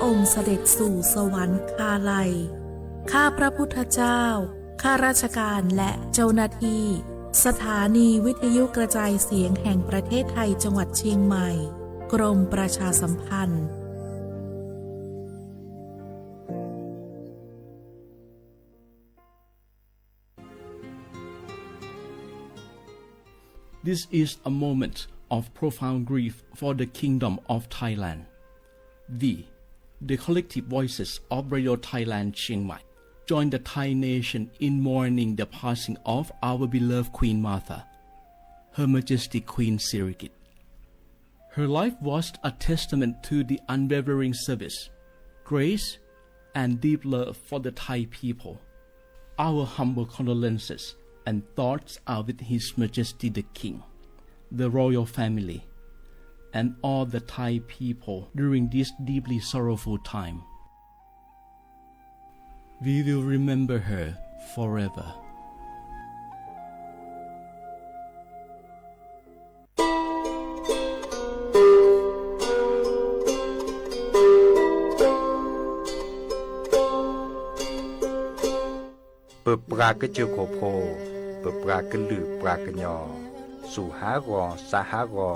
องค์เสด็จสู่สวรรคาลัย ข้าพระพุทธเจ้า ข้าราชการและเจ้าหน้าที่ สถานีวิทยุกระจายเสียงแห่งประเทศไทยจังหวัดเชียงใหม่ กรมประชาสัมพันธ์ This is a moment of profound grief for the Kingdom of Thailand. We, the collective voices of Radio Thailand Chiang Mai, join the Thai nation in mourning the passing of our beloved Queen Mother, Her Majesty Queen Sirikit. Her life was a testament to the unwavering service, grace, and deep love for the Thai people. Our humble condolences and thoughts are with His Majesty the King, the royal family, and all the Thai people during this deeply sorrowful time. We will remember her forever. ပပှၤကစၢၢ်ခိၣ်ဖိ, ပပှၤကလုာ်ပှၤကညီ, စူၢ်ဟးဂီၤ စါဟးဂီၤ,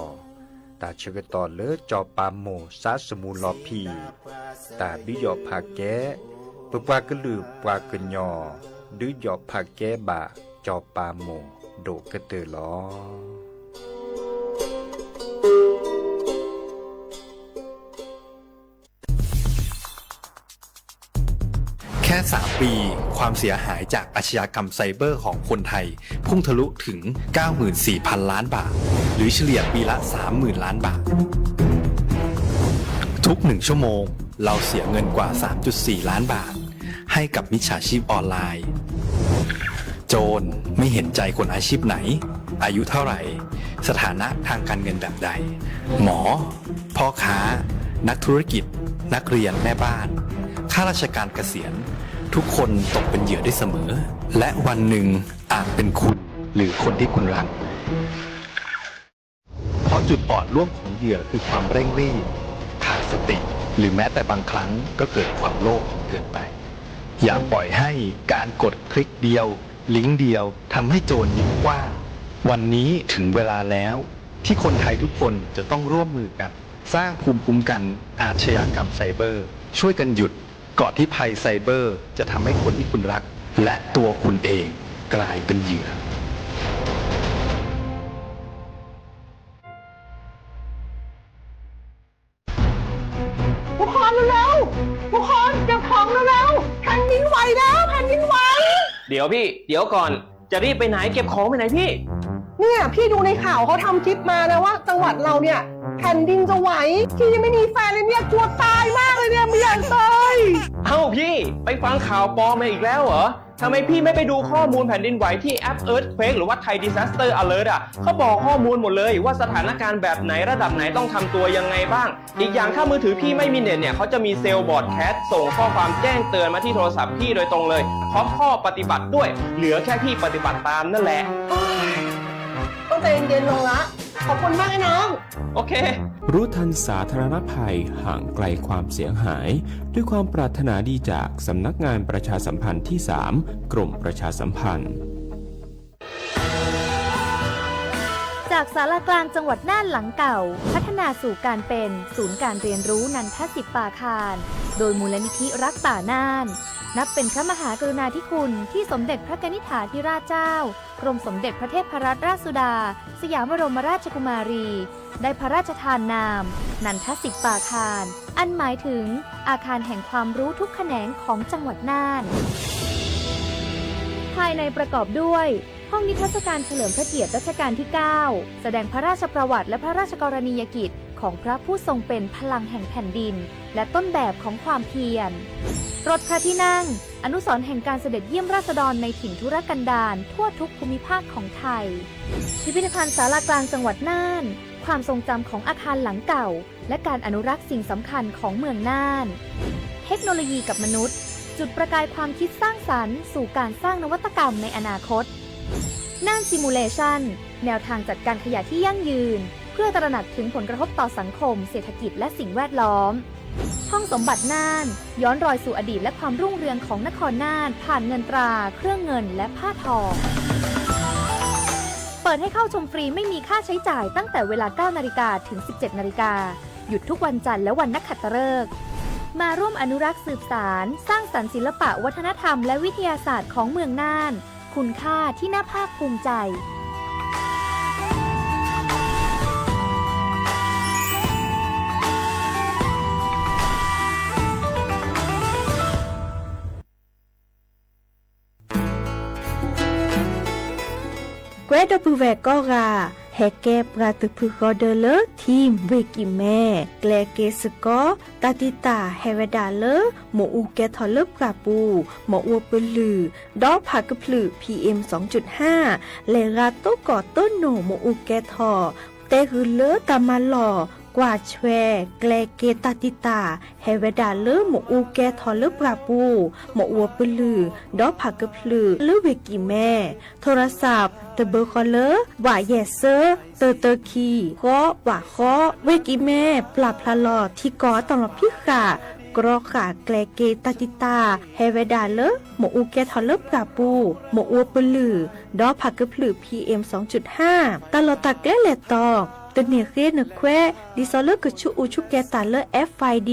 တၢ်ဆၢကတီၢ်လၢစီၤပၤမိၢ် စါစမူလီၤဖံး, တၢ်ဒုးယီၣ်ဖးကဲ, ပပှၤကလုာ်ပှၤကညီ, ဒုးယီၣ်ဖးကဲဘၣ်စီၤပၤမိၢ်ဒိၣ်ကတၢၢ်လီၤ. แค่ สาม ปี ความเสียหายจากอาชญากรรมไซเบอร์ของคนไทย พุ่งทะลุถึง เก้าหมื่นสี่พัน ล้านบาท หรือเฉลี่ยปีละ สามหมื่น ล้านบาท ทุกหนึ่งชั่วโมง เราเสียเงินกว่า สามจุดสี่ ล้านบาท ให้กับมิจฉาชีพออนไลน์ โจรไม่เห็นใจคนอาชีพไหน อายุเท่าไหร่ สถานะทางการเงินแบบใด หมอ พ่อค้า นักธุรกิจ นักเรียน แม่บ้าน ข้าราชการเกษียณ ทุกคนตกเป็นเหยื่อได้เสมอ และวันหนึ่งอาจเป็นคุณ หรือคนที่คุณรัก เพราะจุดอ่อนร่วมของเหยื่อคือความเร่งรีบ ขาดสติ หรือแม้แต่บางครั้งก็เกิดความโลภจนเกินไป อย่าปล่อยให้การกดคลิกเดียว ลิงก์เดียว ทำให้โจรยิ้มกว้าง วันนี้ถึงเวลาแล้ว ที่คนไทยทุกคนจะต้องร่วมมือกัน สร้างภูมิคุ้มกันอาชญากรรมไซเบอร์ ช่วยกันหยุด ก่อนที่ภัยไซเบอร์จะทำให้คนที่คุณรัก และตัวคุณเองกลายเป็นเหยื่อ ทุกคนเร็วๆ ทุกคนเก็บของเร็วๆ แผ่นดินไหวแล้ว แผ่นดินไหว เดี๋ยวพี่ เดี๋ยวก่อน จะรีบไปไหน เก็บของไปไหนพี่ เนี่ย พี่ดูในข่าวเขาทำคลิปมานะว่าจังหวัดเราเนี่ย แผ่นดินจะไหว พี่ยังไม่มีแฟนเลยเนี่ย กลัวตายมากเลยเนี่ย ไม่อยากตาย เอ้าพี่ ไปฟังข่าวปลอมมาอีกแล้วเหรอ ทำไมพี่ไม่ไปดูข้อมูลแผ่นดินไหวที่แอป Earthquake หรือว่า Thai Disaster Alert อ่ะ เขาบอกข้อมูลหมดเลยว่าสถานการณ์แบบไหนระดับไหนต้องทำตัวยังไงบ้าง อีกอย่างถ้ามือถือพี่ไม่มีเน็ตเนี่ย เขาจะมีเซลล์บรอดแคสต์ส่งข้อความแจ้งเตือนมาที่โทรศัพท์พี่โดยตรงเลย พร้อมข้อปฏิบัติด้วย เหลือแค่พี่ปฏิบัติตามนั่นแหละ ต้องใจเย็นๆ ลงละ ขอบคุณมากไอ้น้อง โอเค รู้ทันสาธารณภัย ห่างไกลความเสียหาย ด้วยความปรารถนาดีจากสำนักงานประชาสัมพันธ์ที่ สาม กรมประชาสัมพันธ์ จากศาลากลางจังหวัดน่านหลังเก่า พัฒนาสู่การเป็นศูนย์การเรียนรู้นันทสิปปาคาร โดยมูลนิธิรักป่าน่าน นับเป็นพระมหากรุณาธิคุณที่สมเด็จพระกนิษฐาธิราชเจ้า กรมสมเด็จพระเทพรัตนราชสุดา สยามบรมราชกุมารี ได้พระราชทานนาม นันทสิปปาคาร อันหมายถึงอาคารแห่งความรู้ทุกแขนงของจังหวัดน่าน ภายในประกอบด้วย ห้องนิทรรศการเฉลิมพระเกียรติรัชกาลที่ เก้า แสดงพระราชประวัติและพระราชกรณียกิจของพระผู้ทรงเป็นพลังแห่งแผ่นดิน และต้นแบบของความเพียร รถพระที่นั่ง อนุสรณ์แห่งการเสด็จเยี่ยมราษฎรในถิ่นทุรกันดารทั่วทุกภูมิภาคของไทย พิพิธภัณฑ์ศาลากลางจังหวัดน่าน ความทรงจำของอาคารหลังเก่า และการอนุรักษ์สิ่งสำคัญของเมืองน่าน เทคโนโลยีกับมนุษย์ จุดประกายความคิดสร้างสรรค์สู่การสร้างนวัตกรรมในอนาคต น่าน Simulation แนวทางจัดการขยะที่ยั่งยืน เพื่อตระหนักถึงผลกระทบต่อสังคม เศรษฐกิจ และสิ่งแวดล้อม ห้องสมบัติน่าน ย้อนรอยสู่อดีตและความรุ่งเรืองของนครน่าน ผ่านเงินตรา เครื่องเงิน และผ้าทอ เปิดให้เข้าชมฟรีไม่มีค่าใช้จ่ายตั้งแต่เวลา เก้านาฬิกา ถึง สิบเจ็ดนาฬิกา หยุดทุกวันจันทร์และวันนักขัตฤกษ์ มาร่วมอนุรักษ์สืบสาน สร้างสรรค์ศิลปะวัฒนธรรมและวิทยาศาสตร์ของเมืองน่าน คุณค่าที่น่าภาคภูมิใจ ကွဲဒီပုၢ်ဝဲၢ်ကိးဂၤ, ဟဲကဲပှၤတဖုဃီဒၢလၢ Team ဝ့ၢ်ကံၢ်မဲ, ကျဲက့ၤစ့ၢ်ကီး တၢ်တံာ်တာ်ဟဲဝဲဒၣ်လၢ မ့ၣ်အူကဲထီၣ်လၢပှၢ်ပူၤ, မ့ၣ်အူပလုၢ်, ဒီးဖးကဖျုး PM စူၤ လဲၤဂၤတိကီၢ်တိနိၣ်မ့ၣ်အူကဲထီၣ်, တဲဂုာ်လၢတၢ်မၤလီၢ် ကွၢ်ဆွဲ ကျဲက့ၤတၢ်တံာ်တာ် ဟဲဝဲဒၣ်လၢမ့ၣ်အူကဲထီၣ်လၢပှၢ်ပူၤ, မ့ၣ်အူပလုၢ်, ဒီးဖးကဖျုးလၢဝ့ၢ်ကံၢ်မဲ, ထိရစး တဘၢဃီလၢ ဝးယဲၢ်စၢ တၢတၢခံ ဃီ ဝးဃီ, ဝ့ၢ်ကံၢ်မဲ ပျၢ်ဖျါလီၤထံကီၢ်တၢ်လီၢ်ဖံးဃာ် ကြီဃာ်ကျဲက့ၤတၢ်တံာ်တာ် ဟဲဝဲဒၣ်လၢ မ့ၣ်အူကဲထီၣ်လၢပှၢ်ပူၤ, မ့ၣ်အူပလုၢ်, ဒီးဖးကဖျုး PM စူၤ တၢ်လီၢ်တၢ်ကျဲလဲၤတီၤ တန့ၢ်ဃ့နခွဲး ဒ်သိးလၢကဆူးအူဆူၣ်ကဲၤတၢ်လၢ FID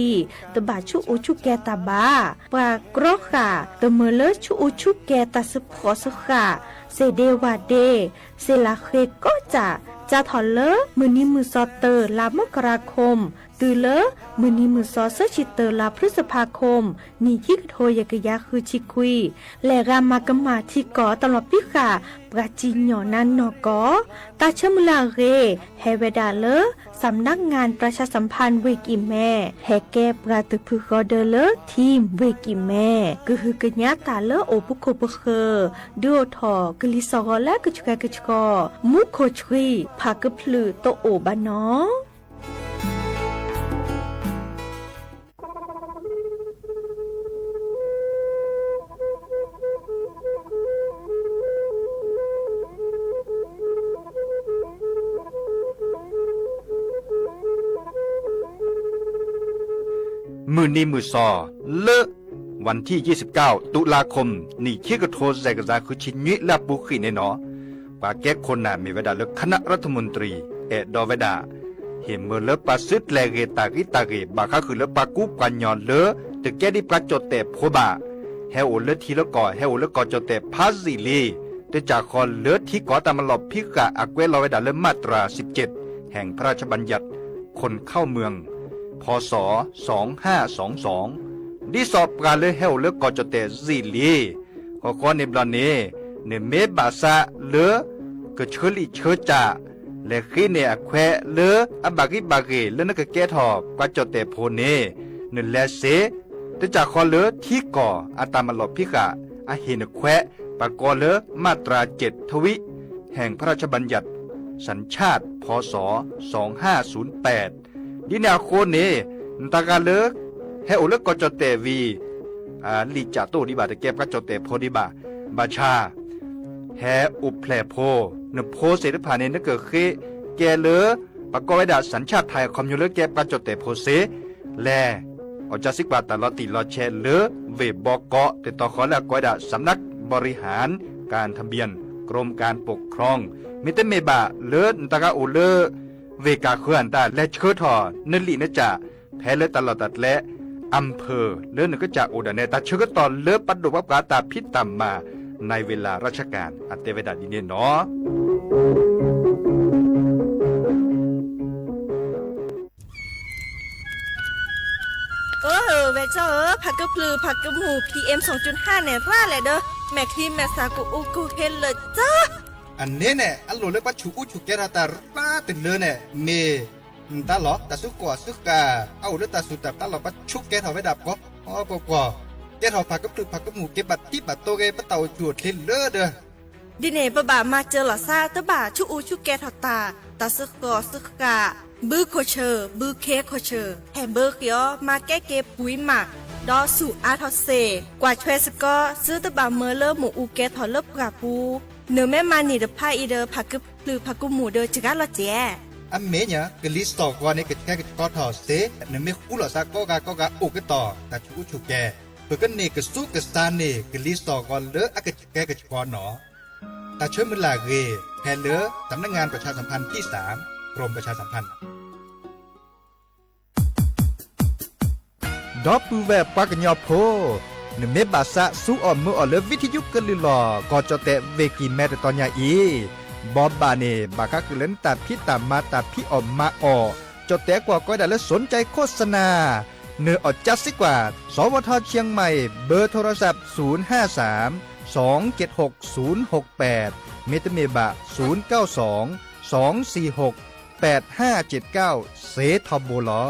တဘၣ်ဆူးအူဆူၣ်ကဲၤတၢ်ဘၣ်. ပှၤကြီဃာ် တမၢလၢဆူးအူဆူၣ်ကဲၤတၢ်စ့ဖှီၣ်စ့ဃာ် စ့ဒ့ဝးဒ့ စ့လးဃ့ကိးစၢ် စးထီၣ်လၢ မုၢ်နံၤမုၢ်စီၤတၢ လါမကရၤခိၣ် တုၤလၢ မုၢ်နံၤမုၢ်စီၤဆၢဆံတၢ လါဖြံစဖါခိၣ် နံၣ်ခံကထိယဲၢ်ကယၤဃုဆံခွံ လဲၤဂၤမၤကမၣ်ထံကီၢ်တၢ်လီၢ်ဖံးဃာ် ပှၤစံၣ်ညီၣ်နါနီၢ်ကီၢ် တၢ်ဆၢမုၢ်လၢ်အဂ့ၢ် ဟဲဝဲဒၣ်လၢ စးမနါငၣ် ပြၢၡါစၣ်ဖၣ် ဝ့ၢ်ကံၢ်မဲ ဟဲကဲပှၤတဖုဃီဒၢလၢ Team ဝ့ၢ်ကံၢ်မဲ ကဟုကညးတၢ်လၢအိၣ်ပခိၣ်ပဃၢၤ ဒုးအိၣ်ထီၣ်ကလံၤစှီၤဂီၤလၢကဆှဲကဆှီ မူခိၣ်ဆှံ ဖးကဖျုးတအိၣ်ဘၣ်နီၤ. မုၢ်နံၤမုၢ်စီၤလၢ วันที่ยี่สิบเก้า ตุลาคม နံၣ်ခံကထိယဲၢ်ကယၤဃုဆံနွံလၢအပူၤဃံးန့ၣ်နီၤ, ပှၤကဲခိၣ်နၢ်မ့ၢ်ဝဲဒၣ်လၢ คณะรัฐมนตรี အဲၣ်ဒိးဝဲဒၣ် ဟ့ၣ်မၢလၢပှၤစုကျဲၤဂ့ၤတၢ်ဂံၢ်တၢ်ဂ့ၢ် ဘၣ်ဃးဃုာ်လၢပှၤကူပှၤကညီလၢ တကဲဒ်ပှၤကၠီၣ်တဲၣ်ဖိဘၣ်, ဟဲအိၣ်လၢထံလၢကီၢ် ဟဲအိၣ်လၢကီၢ်ကၠီၣ်တဲၣ်ဖးယံာ်လံ, တကးဃီလၢထံကီၢ်တၢ်မၤလီၢ်ဖံးဃာ်အကွဲးလီၤဝဲဒၣ်လၢ มาตราสิบเจ็ด แห่งพระราชบัญญัติ คนเข้าเมือง พ.ศ. สองห้าสองสอง ဒ်သိးပှၤလၢဟဲအိၣ်လၢကီၢ်ကၠီၣ်တဲၣ်ယံာ်လံ ဃီဃီန့ၣ်ဘျီန့ၣ် နမ့ၢ်ဘၣ်ဆၣ်လၢ ကဆၢလံာ်ဆၢစၢ် လဲၤဃ့န့ၢ်အခွဲးလၢအဘၣ်ဂံၢ်ဘၣ်ဂ့ၤလၢနကကဲထီၣ်ပှၤကၠီၣ်တဲၣ်ဖိန့ၣ် နလဲၤစ့ တကးဃီလၢထံကီၢ်အတၢ်မၤလီၢ်ဖံးဃာ် အဟ့ၣ်နခွဲး ပှၤကိးလၢ มาตราเจ็ดทวี แห่งพระราชบัญญัติสัญชาติ พ.ศ. สองห้าศูนย์แปด ဒ်န့ၣ်အဃိန့ၣ် နတၢ်ဂၤလၢ ဟဲအိၣ်လၢကီၢ်ကၠီၣ်တဲၣ်ဝံၤ လံာ်ကၠးတအိၣ်ဒံးဘၣ် တကဲပှၤကၠီၣ်တဲၣ်ဖိဒံးဘၣ်, ဘၣ်ဆၣ် ဟဲအိၣ်ဖျဲၣ်ဖိ, နဖိသ့ၣ်တဖၣ်န့ၣ် နကဃ့ကဲလၢ ပှၤကိးဝဲဒၣ် สัญชาติไทย အခီပညီလၢကဲပှၤကၠီၣ်တဲၣ်ဖိစ့, လဲၤ အီၣ်ကၢစံးကွၢ်တၢ်လီၤတံၢ်လီၤဆဲးလၢ ဝ့ၢ်ဘီကီး တတီၤဃီလၢအကိးဝဲဒၣ် สำนักบริหารการทะเบียน กรมการปกครอง မ့တမ့ၢ်ဘၣ်လၢနတၢ်ဂၤအိၣ်လၢ ဝ့ၢ်ကၢ်ဃၢၤအတၢ် လဲၤဆှၢထီၣ်နလံာ်နကၠး ဖဲလၢတၢ်လီၢ်တၢ်ကျဲ อำเภอ လၢနကစၢ်အိၣ်ဒၣ်နဲ တၢ်ဆၢကတီၢ်လၢပဒိၣ်ပှၤပှၤတၢ်ဖံးတၢ်မၤ ในเวลาราชการ အတဲဝဲဒၣ်ဒ်န့ၣ်နီၤ. အၢ ဝဲၢ်ကၠီဧၢ, ဖးကဖျုးဖးကမူၣ် PM စူၤ န့ၣ် ရၣ်လဲၣ်ဒီး မဲာ်ချံမဲာ်သၣ်ကအိၣ်ကဟ့လၢာ်ကၠီ အန့ၣ်န့ၣ် အလိၣ်လၢပှၤဆူးအူဆူးကဲထီၣ်တၢ်ရၣ်တလၢန့ၣ် မ့ၢ် နတၢ်လီၢ် တၢ်စုကီၢ်စုဃာ် အအိၣ်လၢတၢ်စူၤတၢ်ပျၢ်လီၤ ပှၤဆူးကဲထီၣ်ဝဲဒၣ်ပှီၤပှီၤပှီၤ, ကဲထီၣ်ဖးကဖျုးဖးကမူၣ် က့ၤဘၣ်တံၢ်ဘၣ်တိၢ်ဂ့ၤ ပတၢ်အိၣ်ဆူၣ်အိၣ်ချ့လၢဒီး ဒ်န့ၣ် ပဘၣ်မၤစၢၤလီၤသး တဘၣ်ဆူးအူဆူးကဲထီၣ်တၢ် တၢ်စုကီၢ်စုဃာ် ဘုခိၣ်ဆၢၣ် ဘုခ့ခိၣ်ဆၢၣ် ဟဲဘၢဃ့အီၤ မၤကဲက့ၤပှံၤမး ဒီးဆူးအါထီၣ်စ့ၢ် ကွၢ်ဆွဲစ့ၢ်ကီး သုတဘၣ်မၢလၢမ့ၣ်အူကဲထီၣ်လၢပှၢ်ပူၤ, နမ့ၢ်မၤန့ၢ်တဖၣ်အံၤဒီး ဖးကဖျုးဖးကမူၣ်ဒီး စှၤလီၤစဲး အမဲာ်ညါ ကလံၤစိးဂီၤန့ၣ် ကဆှဲကဆှီထီၣ်စ့, နမ့ၢ်ဃူလိာ်သးကိးဂၤကိးဂၤအိၣ်ကတီၢ် တၢ်ဆူးအိၣ်ဆူးကဲ, ပကန့ၢ်ကစူးကစၢ်န့ၢ် ကလံၤစိးဂီၤလၢ အကဆှဲကဆှီနီၤ. တၢ်ဆၢမုၢ်လၢ်အဂ့ၢ် ဖဲလၢ สำนักงานประชาสัมพันธ์ที่สาม กรมประชาสัมพันธ์ ဒီပုၢ်ဝဲၢ်ပှၤကညီဖိ, နမ့ၢ်ဘၣ်သးစူၤအီၣ်မုာ်အီၣ်လၢ ဝံထယုကလုၢ်လီၢ် ကီၢ်ကၠီၣ်တဲၣ် ဝ့ၢ်ကံၢ်မဲ တတီၤညါအံၤ, ဘီဘၣ်န့ၣ် ဘၣ်ဃးကလုၢ်လၢနတၢ်ဖံးတၢ်မၤ တၢ်ဖံးအီၣ်မၤအီၣ်, ကၠီၣ်တဲၣ်ကွၢ်ကီဒၣ်လၢ สนใจโฆษณา, နၢ်အီၣ်ကၠါစ့ကွၢ် สวทเชียงใหม่ เบอร์โทรศัพท์ ศูนย์ห้าสาม สองเจ็ดหก ศูนย์หกแปด မ့တမ့ၢ်ဘၣ် ศูนย์เก้าสอง สองสี่หก แปดห้าเจ็ดเก้า စ့ထီဘိလီၤ.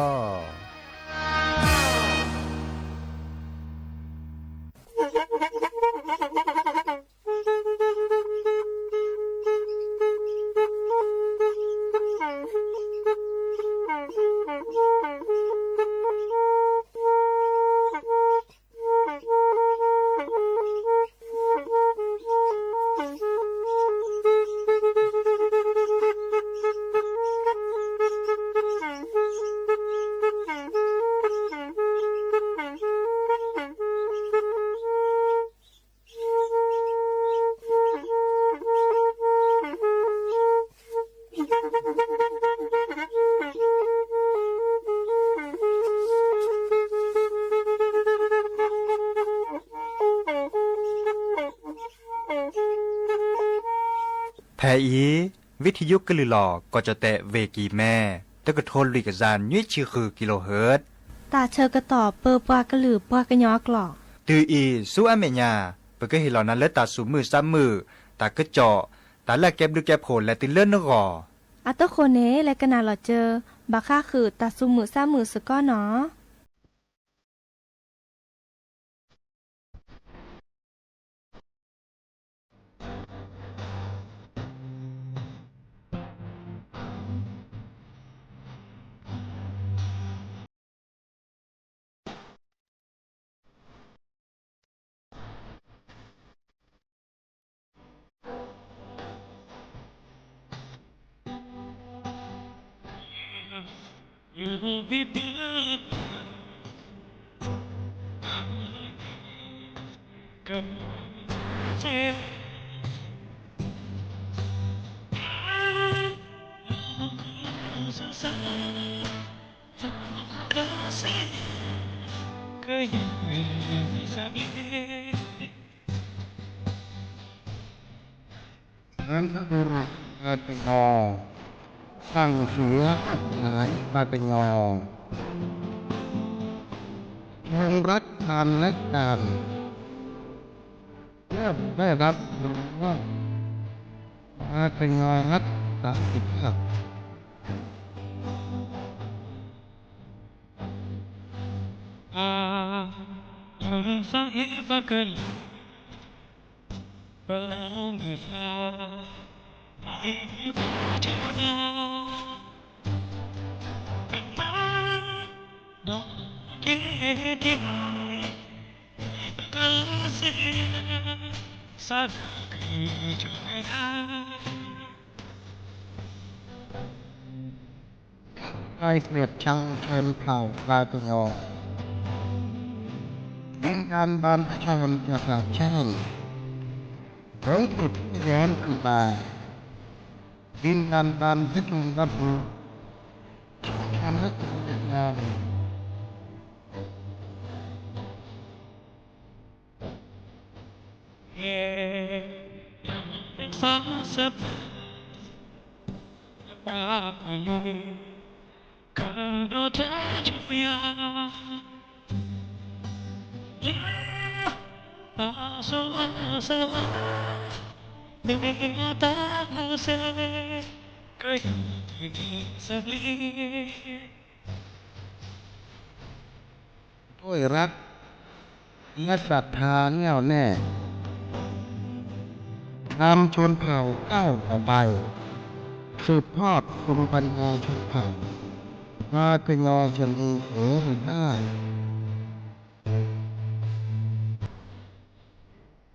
ဖဲအံၤ ဝံထယုကလုၢ်လီၢ် ကီၢ်ကၠီၣ်တဲၣ် ဝ့ၢ်ကံၢ်မဲ တကထိလွံၢ်ကယၤနွံဆံဃု kilohertz တၢ်ဆၢကတီၢ်ပၢပှၤကလုာ်ပှၤကညီအကျိာ်. တုၤအံၤဆူအမဲာ်ညါ ပကဟ့ၣ်လီၤနၤလၢတၢ်သူၣ်မုာ်သးမုာ်, တၢ်ကစီၣ်, တၢ်လၢအကဲဘျုးကဲဖှိၣ်လဲၤတုၤလၢနဂီၢ်. အတဃိန့ၣ် လဲၤကနၣ်လီၤစၢၤ ဘၣ်ဃးဃုာ်တၢ်သူၣ်မုာ်သးမုာ်စ့ၢ်ကီးနီၤ. Lăn Hương Bát Ngò, Làng Sứa, Bát Ngò. Hương rất than rất than. Rất, rất, rất, Bát Ngò rất là thích hợp. Hai Nguyệt Trăng Sơn Thảo Ba Cờ Nhò. Viên An Ban Tròn Trà Trà Trăng. Với Thịt Gán Cù Bà. Viên An Ban Vít Hùng Đắp Hùng. An Vít Hùng Việt Nam. Tôi rất และศรัทธาแน่วแน่ นำชนเผ่าก้าวต่อไป สืบทอดภูมิปัญญาชนเผ่า มาเป็นงอชนเอเอได้ Hãy subscribe cho kênh Ghiền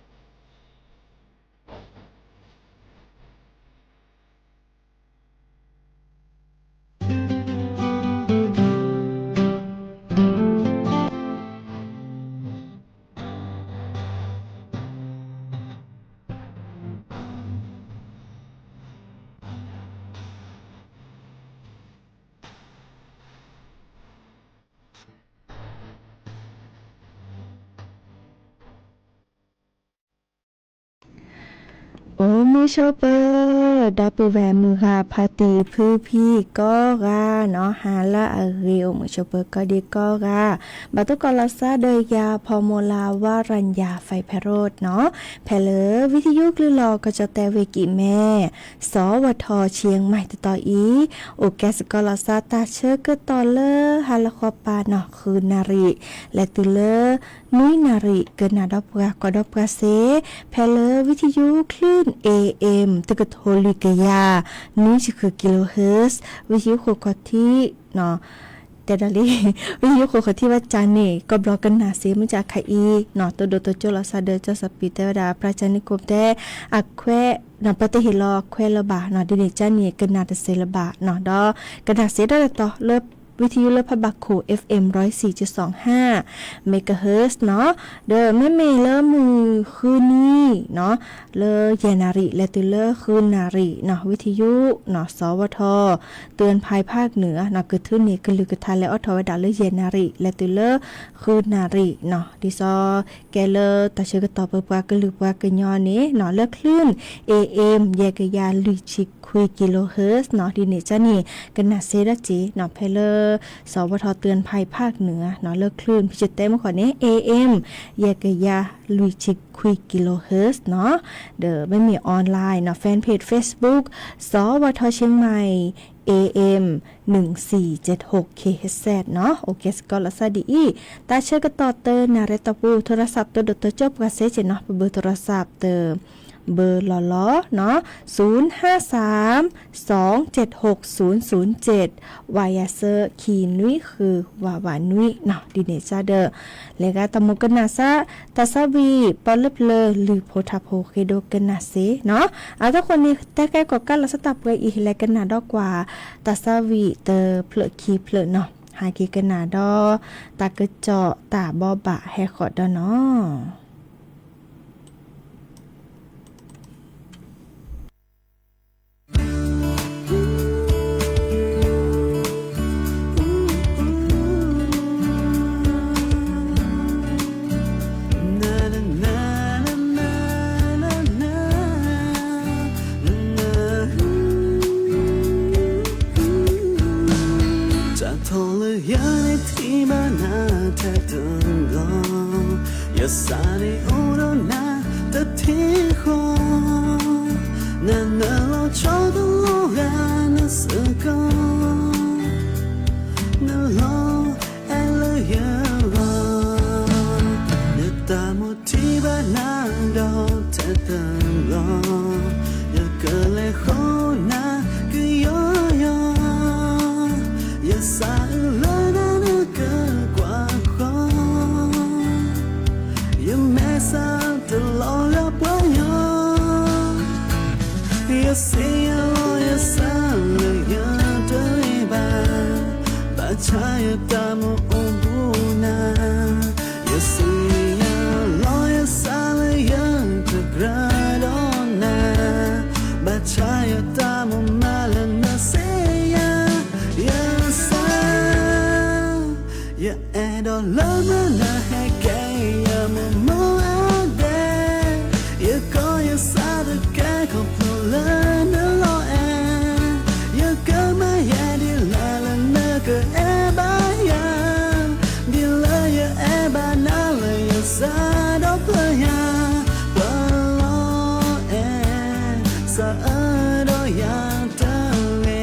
Mì Gõ để không bỏ lỡ အိၣ်မုာ်ဆိးပၢၤ ဒီပုၢ်ဝဲၢ်မုၢ်ဂၤဖါတံၢ်ဖုဖံကိးဂၤနီၤ, ဟါလၢအဂ့ၤ အိၣ်မုာ်ဆိးပၢၤကိးဒံကိးဂၤ, ဘၣ်သကိးလီၤသးဒီးယၤ ဖီမိၢ်လၢ် ဝါရၤယၤ ဖဲဖဲရိၣ်နီၤ, ဖဲလၢ ဝံထယုကလုၢ်လီၤကီၢ်ကၠီၣ်တဲၣ်ဝ့ၢ်ကံၣ်မဲ စီၤဝီၤထီၣ်ဆံမံၤတတီၤအံၤ, အိၣ်ကဲစ့ၢ်ကီးလီၤသးတၢ်ဆၢကတီၢ်လၢဟါလီၤဃီပၤနီၤ ဃုနၣ်ရံၣ် လဲၤတုၤလၢ နွံနၣ်ရံၣ် ကနၣ်ဒီးပှၤ ကီၣ်ဒီးပှၤစ့ၢ်, ဖဲလၢ ဝံထယုကလုၢ် A M တကထိလွံၢ်ကယၤ နွံဆံဃု kilohertz ဝံထယုဃိးခီၣ်ထံး တဲဒၣ်လံ ဝံထယုဃိးခီၣ်ထံးဘၣ်ကၢ်န့ၣ် ကီၢ်ဘျီကနၣ်စ့ၢ် မုၢ်ကၢ်ခါအံၤနီၤ, တိဒိၣ်တိကၠိလီၤသးဒီး ကၠီစီၤပံးတဲဝဲဒၣ် ပြၢ်ကၠၢနံကိးတဲ အခွဲး ပတဲဟ့ၣ်လီၤအခွဲးလၢၤဘၣ်နီၤ, ဒ်န့ၣ်ကၢ်န့ၣ် ကနၣ်တစ့ၢ်လၢၤဘၣ်နီၤ, ဒီးကနၣ်စ့ၢ်ဒၣ်တတီၤလၢ ဝံထယုလၢဖးဘၣ်ခိၣ် F M ร้อยสี่จุดสองห้า megahertz နီၤ, ဒီးမ့မ့ၢ်လၢမုၢ်ဃုနံၤနီၤ လၢယဲၢ်နၣ်ရံၣ် လဲၤတုၤလၢဃုနၣ်ရံၣ်နီၤ, ဝံထယုနီၤ စီၤဝီၤထီၣ် เตือนภัยภาคเหนือနီၤ ကထုးန့ၢ်ကလုၢ်ကထါလဲၤအိးထီၣ်ဝဲဒၣ်လၢယဲၢ်နၣ်ရံၣ် လဲၤတုၤလၢဃုနၣ်ရံၣ်နီၤ, ဒ်သိးကဲလၢတၢ်ဆၢကတီၢ်ပပှၤကလုာ်ပှၤကညီန့ၣ်နီၤ လၢချုး A M ယဲၢ်ကယၤလွံၢ်ဆံခွံ kilohertz နီၤ, ဒ်န့ၣ်ကၢ်န့ၣ် ကနၣ်စ့ၢ်ဒၣ်စ့ၢ်နီၤ, ဖဲလၢ စီၤဝီၤထီၣ် เตือนภัยภาคเหนือနီၤ လၢချုး ဖံးဆၢတဲမုၢ်ဃီန့ၣ် A M ယဲၢ်ကယၤလွံၢ်ဆံခွံ kilohertz နီၤ, ဒီးမ့မ့ၢ် online နီၤ fan page Facebook စီၤဝီၤထီၣ်ဆံမံၤ A M หนึ่งสี่เจ็ดหก kilohertz နီၤ, အိၣ်ကဲစ့ၢ်ကီးလီၤသးဒ်အံၤ, တၢ်ဆၢကတီၢ်တနၣ်ရံၣ်တီၢ်ပူၤ ထိရစးတိဒိၣ်တိကၠိပှၤစ့ၢ်ကီးနီၤ, ပဘုးထိရစးတ ဘုးလီၤလီၤနီၤ, ศูนย์ห้าสาม สองเจ็ดหก ศูนย์ศูนย์เจ็ด ဝးယၤစၢခံနွံဃု ဝးဝးနွံနီၤ, ဒ်န့ၣ်ကၢ်ဒီး လဲၤဂၤတၢ်မူကနၣ်စၢ် တၢ်သးဝံၣ် ပီလၢပျၢၤလုၢ်ဖိထါဖိ ဃ့ဒိကနၣ်စ့နီၤ, အတဃိန့ၣ် တၢ်ကဲကီၢ်ကၢ်လီၤသးတၢ်ပှဲၤအံၤ လဲၤကနၣ်ဒီးကွၢ် တၢ်သးဝံၣ်တဖျၢၣ်ခံဖျၢၣ်နီၤ, ဟဲက့ၤကနၣ်ဒီး တၢ်ကစီၣ်တၢ်ဘိးဘၣ်ဟဲဃီၤဒီးနီၤ. တၢ်ထီၣ်လၢယၤန့ၣ်ထံၣ်ဘၣ်နၤထဲတဘျီ, ယသးန့ၣ်အိၣ်ဒီးနၤတထံၣ်ဃီ, နနၢၤလီၤဆီတလီၤဂာ်နစ့ၢ်ကီး, နလီၤအဲၣ်လၢယဂီၢ်, ယတၢ်မိၣ်ထံၣ်ဘၣ်နၤဒီးထဲတဘျီ, ယကလဲၤဃီနၤကယီယီ, ယသးအုးလၢနၤနကကွၢ်ဃီ, ယမဲာ်ဆှးတလီၤဂာ်ပှၤညီ, ယစံးယၤလီၤယသးလၢယတဂ့ၤဘၣ်, ဘၣ်ဆၣ်ယတၢ်မ့ၢ်အိၣ်ဘူးနၤ, ယစံးယၤလီၤယသးလၢယတကြၢးဒီးနၤ, ဘၣ်ဆၣ်ယတၢ်မ့ၢ်မၤလၢနစ့ယၤ, ယသး ယအဲၣ်ဒိးလၢမနၤဟဲကဲယမိၢ်မိၢ်အဒဲ, ယကီၢ်ယသးတကဲခီဖျိလၢနလီၤအဲၣ်, ယကမၤယဲဒ်လဲၣ်လၢနကအဲၣ်ဘၣ်ယၤ, ဒ်လၢယအဲၣ်ဘၣ်နၤလၢယသးဒီဖျၢၣ်ညါ, ပလီၤအဲၣ် သးအၢဒီးယၤတဂ့ၤ,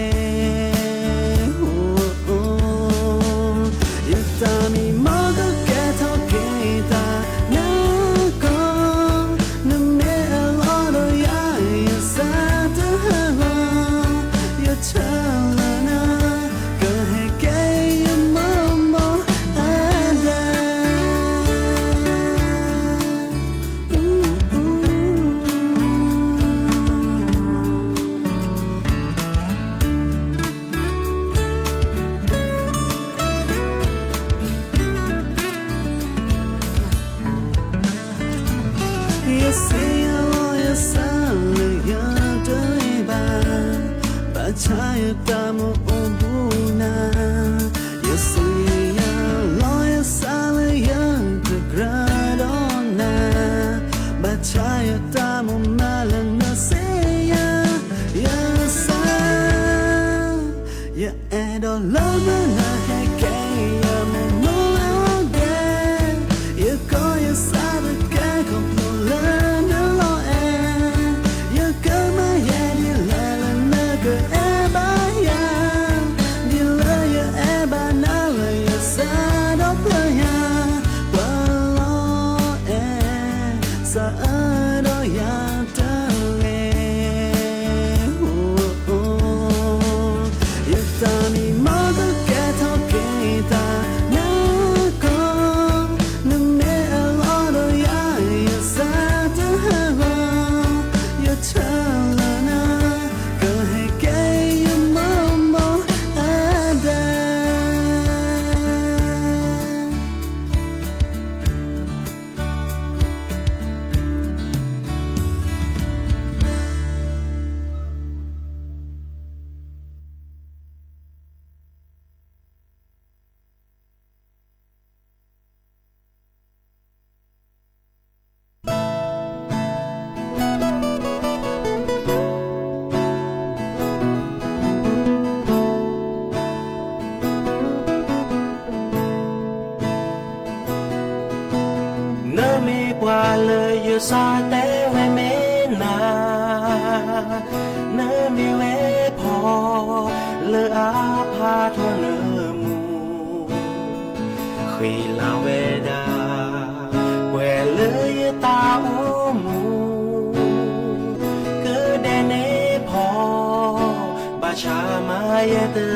ယတၢ်မံမီၢ်ကကဲထီၣ်က့ၤတၢ်နၤကီၢ်, နမ့ၢ်အလီၢ်ဒီးယၤ ယသးတဟၢလီၤ, ယဆၢလၢနၤ ကဟဲကဲယမိၢ်မိၢ်အဒဲ. ယစံးယၤလီၤယသးလၢယတဂ့ၤဘၣ်, ဘၣ်ဆၣ်ယတၢ်မ့ၢ်အိၣ်ဘူးနၤ, ယစံးယၤလီၤယသးလၢယတကြၢးဒီးနၤ, ဘၣ်ဆၣ်ယတၢ်မ့ၢ်မၤလၢနစ့ ဃ့လၢ်ဝဲဒၣ် ပှဲၤလၢယတၢ်အိၣ်မူ ကဒဲးန့ၣ်ဖီ ဘၣ်ဆၣ်မၤယဲတသ့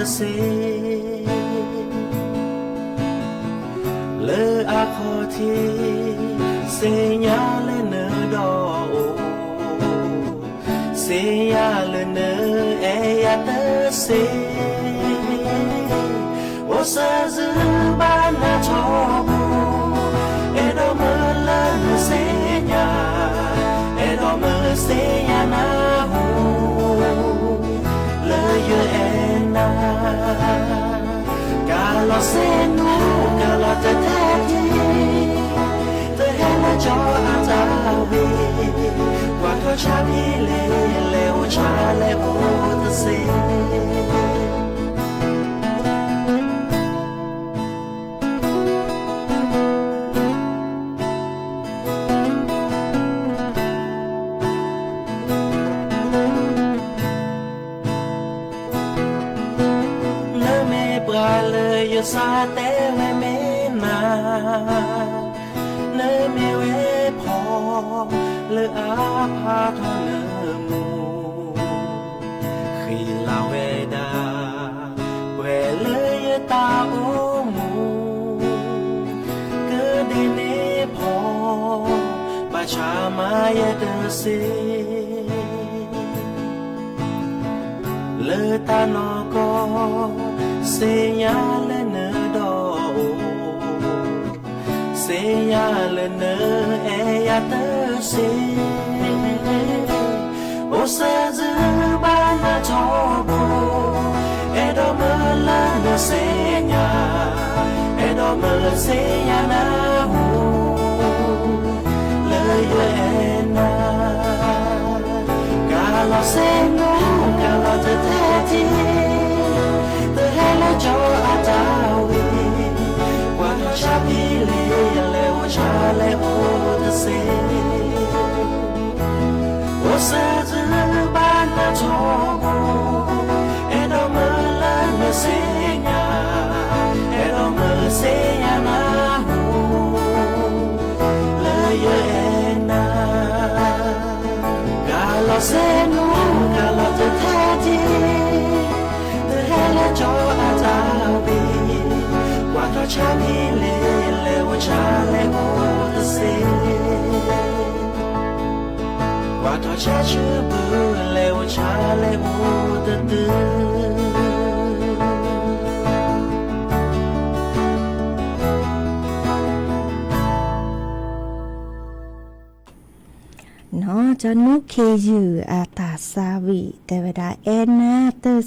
လၢအခီၣ်ထံး သ့ၣ်ညါလၢနဒီးအိၣ် သ့ၣ်ညါလၢနအဲၣ်ယၤတသ့ အိၣ်စၢၤစုဘၣ်နၤထီဘိ အဲၣ်ဒိးမုၢ်လၢနသ့ၣ်ညါ အဲၣ်ဒိးမုၢ်သ့ၣ်ညါနၢ်ဟူ လၢယအဲၣ်နၤ ကလီၤစ့နူ ကလီၤတထဲထံ တဟဲလၢကၠီအတၢ်ဝံ ကွၢ်ထီၣ်ဆါဖံလ့ လဲၤအိၣ်ဆါလဲၤအိၣ်တသ့ နမ့ၢ်ပှၤလၢယစးတဲဝဲမ့ၢ်နၤ နမ့ၢ်ဝဲဖီ လၢအဖးထီၣ်လၢမူ ဃ့လၢ်ဝဲဒၣ် ပှဲၤလၢယတၢ်အိၣ်မူ ကဒဲးန့ၣ်ဖီ ဘၣ်ဆၣ်မၤယဲတသ့ လၢတၢ်နီၢ်ကီၢ် သ့ၣ်ညါလၢနဒီးအိၣ် သ့ၣ်ညါလၢနအဲၣ်ယၤတသ့ အိၣ်စၢၤစုဘၣ်နၤထီဘိ အဲၣ်ဒိးမုၢ်လၢနသ့ၣ်ညါ အဲၣ်ဒိးမုၢ်သ့ၣ်ညါနၢ်ဟူ လၢယအဲၣ်နၤ ကလီၤစ့နူ ကလီၤတထဲထံ တဟဲလၢကၠီအတၢ်ဝံ ကွၢ်ထီၣ်ဆါဖံလ့ လဲၤအိၣ်ဆါလဲၤအိၣ်တသ့ အိၣ်စၢၤစုဘၣ်နၤထီဘိ အဲၣ်ဒိးမုၢ်လၢနသ့ၣ်ညါ အဲၣ်ဒိးမုၢ်သ့ၣ်ညါနၢ်ဟူ လၢယအဲၣ်နၤ ကလီၤစ့နူ ကလီၤတထဲထံ တဟဲလၢကၠီအတၢ်ဝံ ကွၢ်ထီၣ်ဆါဖံလ့ လဲၤအိၣ်ဆါလဲၤအိၣ်တသ့ ကွၢ်ထီၣ်ဆါဆူဘု လဲၤအိၣ်ဆါလဲၤအိၣ်တတုၤ နီၢ် ကၠီနူၢ်ခ့ယုၢ်အတၢ်သးဝံၣ် တဲဝဲဒၣ် အဲၣ်နၤတသ့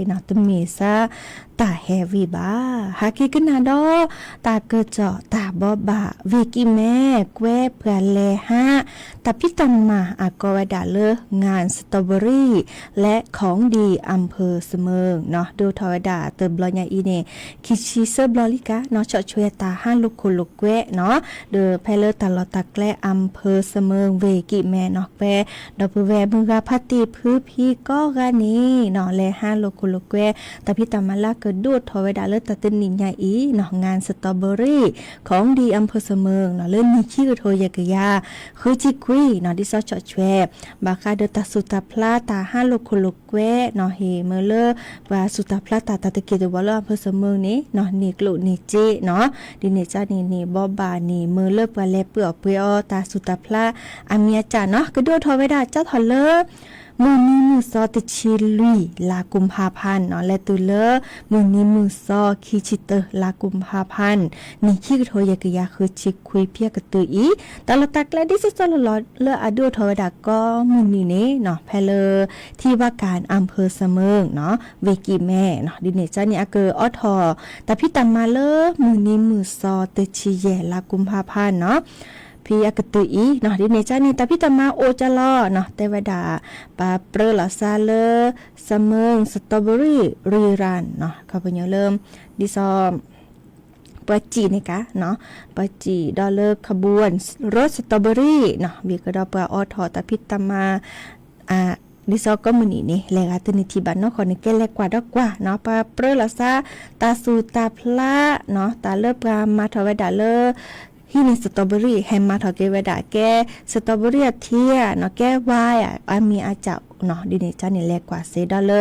နီၤ တမ့ၢ်စ့ၢ်တၢ်ဟဲဝံၤဘၣ်. ဟဲက့ၤကနၣ်ဒီး တၢ်ကစီၣ်တၢ်ဘိးဘၣ် ဝ့ၢ်ကံၢ်မဲ ကွဲပှၤလဲၤဟး တၢ်ဖံးတၢ်မၤအကိးဝဲဒၣ်လၢ งานสตรอเบอรี่ လၢ ของดีอำเภอเสมิง နီၤ ဒိၣ်ထီၣ်ဝဲဒၣ်တဘျီညါအံၤန့ၣ် ခံဆံသၢဘျီလံကါနီၤ ဆီၣ်ထွဲတၢ်ဟးလိာ်ခိၣ်လိာ်ကွဲနီၤ ဒီးဖဲလၢတၢ်လီၢ်တၢ်ကျဲ อำเภอเสมิง ဝ့ၢ်ကံၢ်မဲနီၤ ကွဲ ဒီပုၢ်ဝဲၢ်မုၢ်ဂၤဖါတံၢ်ဖုဖံကိးဂၤန့ၣ်နီၤ လဲၤဟးလိာ်ခိၣ်လိာ်ကွဲ တၢ်ဖံးတၢ်မၤလၢကဒိၣ်ထီၣ်ဝဲဒၣ်လၢတၢ်တနံၤညါအံၤနီၤ งานสตรอเบอรี่ ของดีอำเภอเสมิง နီၤ လၢနံၣ်ခံကထိယဲၢ်ကယၤ ဃုဆံခွံနီၤ ဒ်သိးဆီၣ်ထွဲ ဘၣ်ဃးဒီးတၢ်သူၣ်တၢ်ဖျါတၢ်ဟးလိာ်ခိၣ်လိာ်ကွဲနီၤ ဟ့ၣ်မ့ၢ်လၢ ပှၤသူၣ်တၢ်ဖျါတၢ် တၢ်တက့ၢ်တဝီၤလၢ อำเภอเสมิง န့ၣ်နီၤ န့ၢ်ကျိၣ်န့ၢ်စ့နီၤ ဒ်န့ၣ်ကါန့ၣ်န့ၣ် ဘိးဘၣ်န့ၣ် မ့ၢ်လၢပှၤလဲၤပှ့ၤအီၣ်ပှ့ၤအီတၢ်သူၣ်တၢ်ဖျါ အမံၤအကၢ်နီၤ ကဒိၣ်ထီၣ်ဝဲဒၣ် ကၢ်ထီၣ်လၢ မုၢ်နံၤမုၢ်သီတဆံလွံၢ် လါကုမ်ဖးဖန်းနီၤ လဲၤတုၤလၢ မုၢ်နံၤမုၢ်သီ ခံဆံတၢ လါကုမ်ဖးဖန်း နံၣ်ခံကထိယဲၢ်ကယၤဃုဆံခွံ ဖဲအကတၢၢ်အံၤ တၢ်လီၢ်တၢ်ကျဲဒ်သိးသိးလီၤလီၤလၢအဒိၣ်ထီၣ်ဝဲဒၣ်ကိးမုၢ်နံၤန့ၣ်နီၤ ဖဲလၢ ထံဝါကၣ် อำเภอเสมิง နီၤ ဝ့ၢ်ကံၢ်မဲနီၤ ဒ်န့ၣ်ကါန့ၣ် အကအိးထီၣ် တၢ်ဖံးတၢ်မၤလၢ မုၢ်နံၤမုၢ်သီ တဆံယဲၢ် လါကုမ်ဖးဖန်းနီၤ ဖဲအကတၢၢ်အံၤနီၤ ဒ်န့ၣ်ကါန့ၣ် တၢ်ဖံးတၢ်မၤအိၣ်ကၢ်လီၤနီၤ တဲဝဲဒၣ် ပှၤပြၢလီၤစါလၢ เสมิงสตรอเบอรี่รีรัน နီၤ ခီပညီလၢ ဒ်သိး ပှၤစံၣ်န့ၣ်ကါနီၤ ပှၤစံၣ်ဒီးလၢ ขบวนรถสตรอเบอรี่ နီၤ ဝံၤကဒီးပှၤအိးထီၣ်တၢ်ဖံးတၢ်မၤ အ ဒ်သိးကိးမုၢ်နံၤန့ၣ် လဲၤဂၤသုန့ၣ်ထံၣ်ဘၣ်နီၢ်ဃီန့ၣ် ကဲလဲၤကွၢ်ဒီးကွၢ်နီၤ, ပှၤပြၢလိာ်သး တၢ်သူၣ်တၢ်ဖျးနီၤ, တၢ်လၢပှၤမၤထီၣ်ဝဲဒၣ်လၢ ဟံးန့ၢ် strawberry ဟဲမၤထီၣ်က့ၤဝဲဒၣ် ကဲ strawberry အထံဧါနီၤ, ကဲ ဝါဧါ, အမံၤအစၢ်နီၤ, ဒ်န့ၣ်ကန့ၣ် လဲၤကွၢ်စ့ၢ်ဒီးလၢ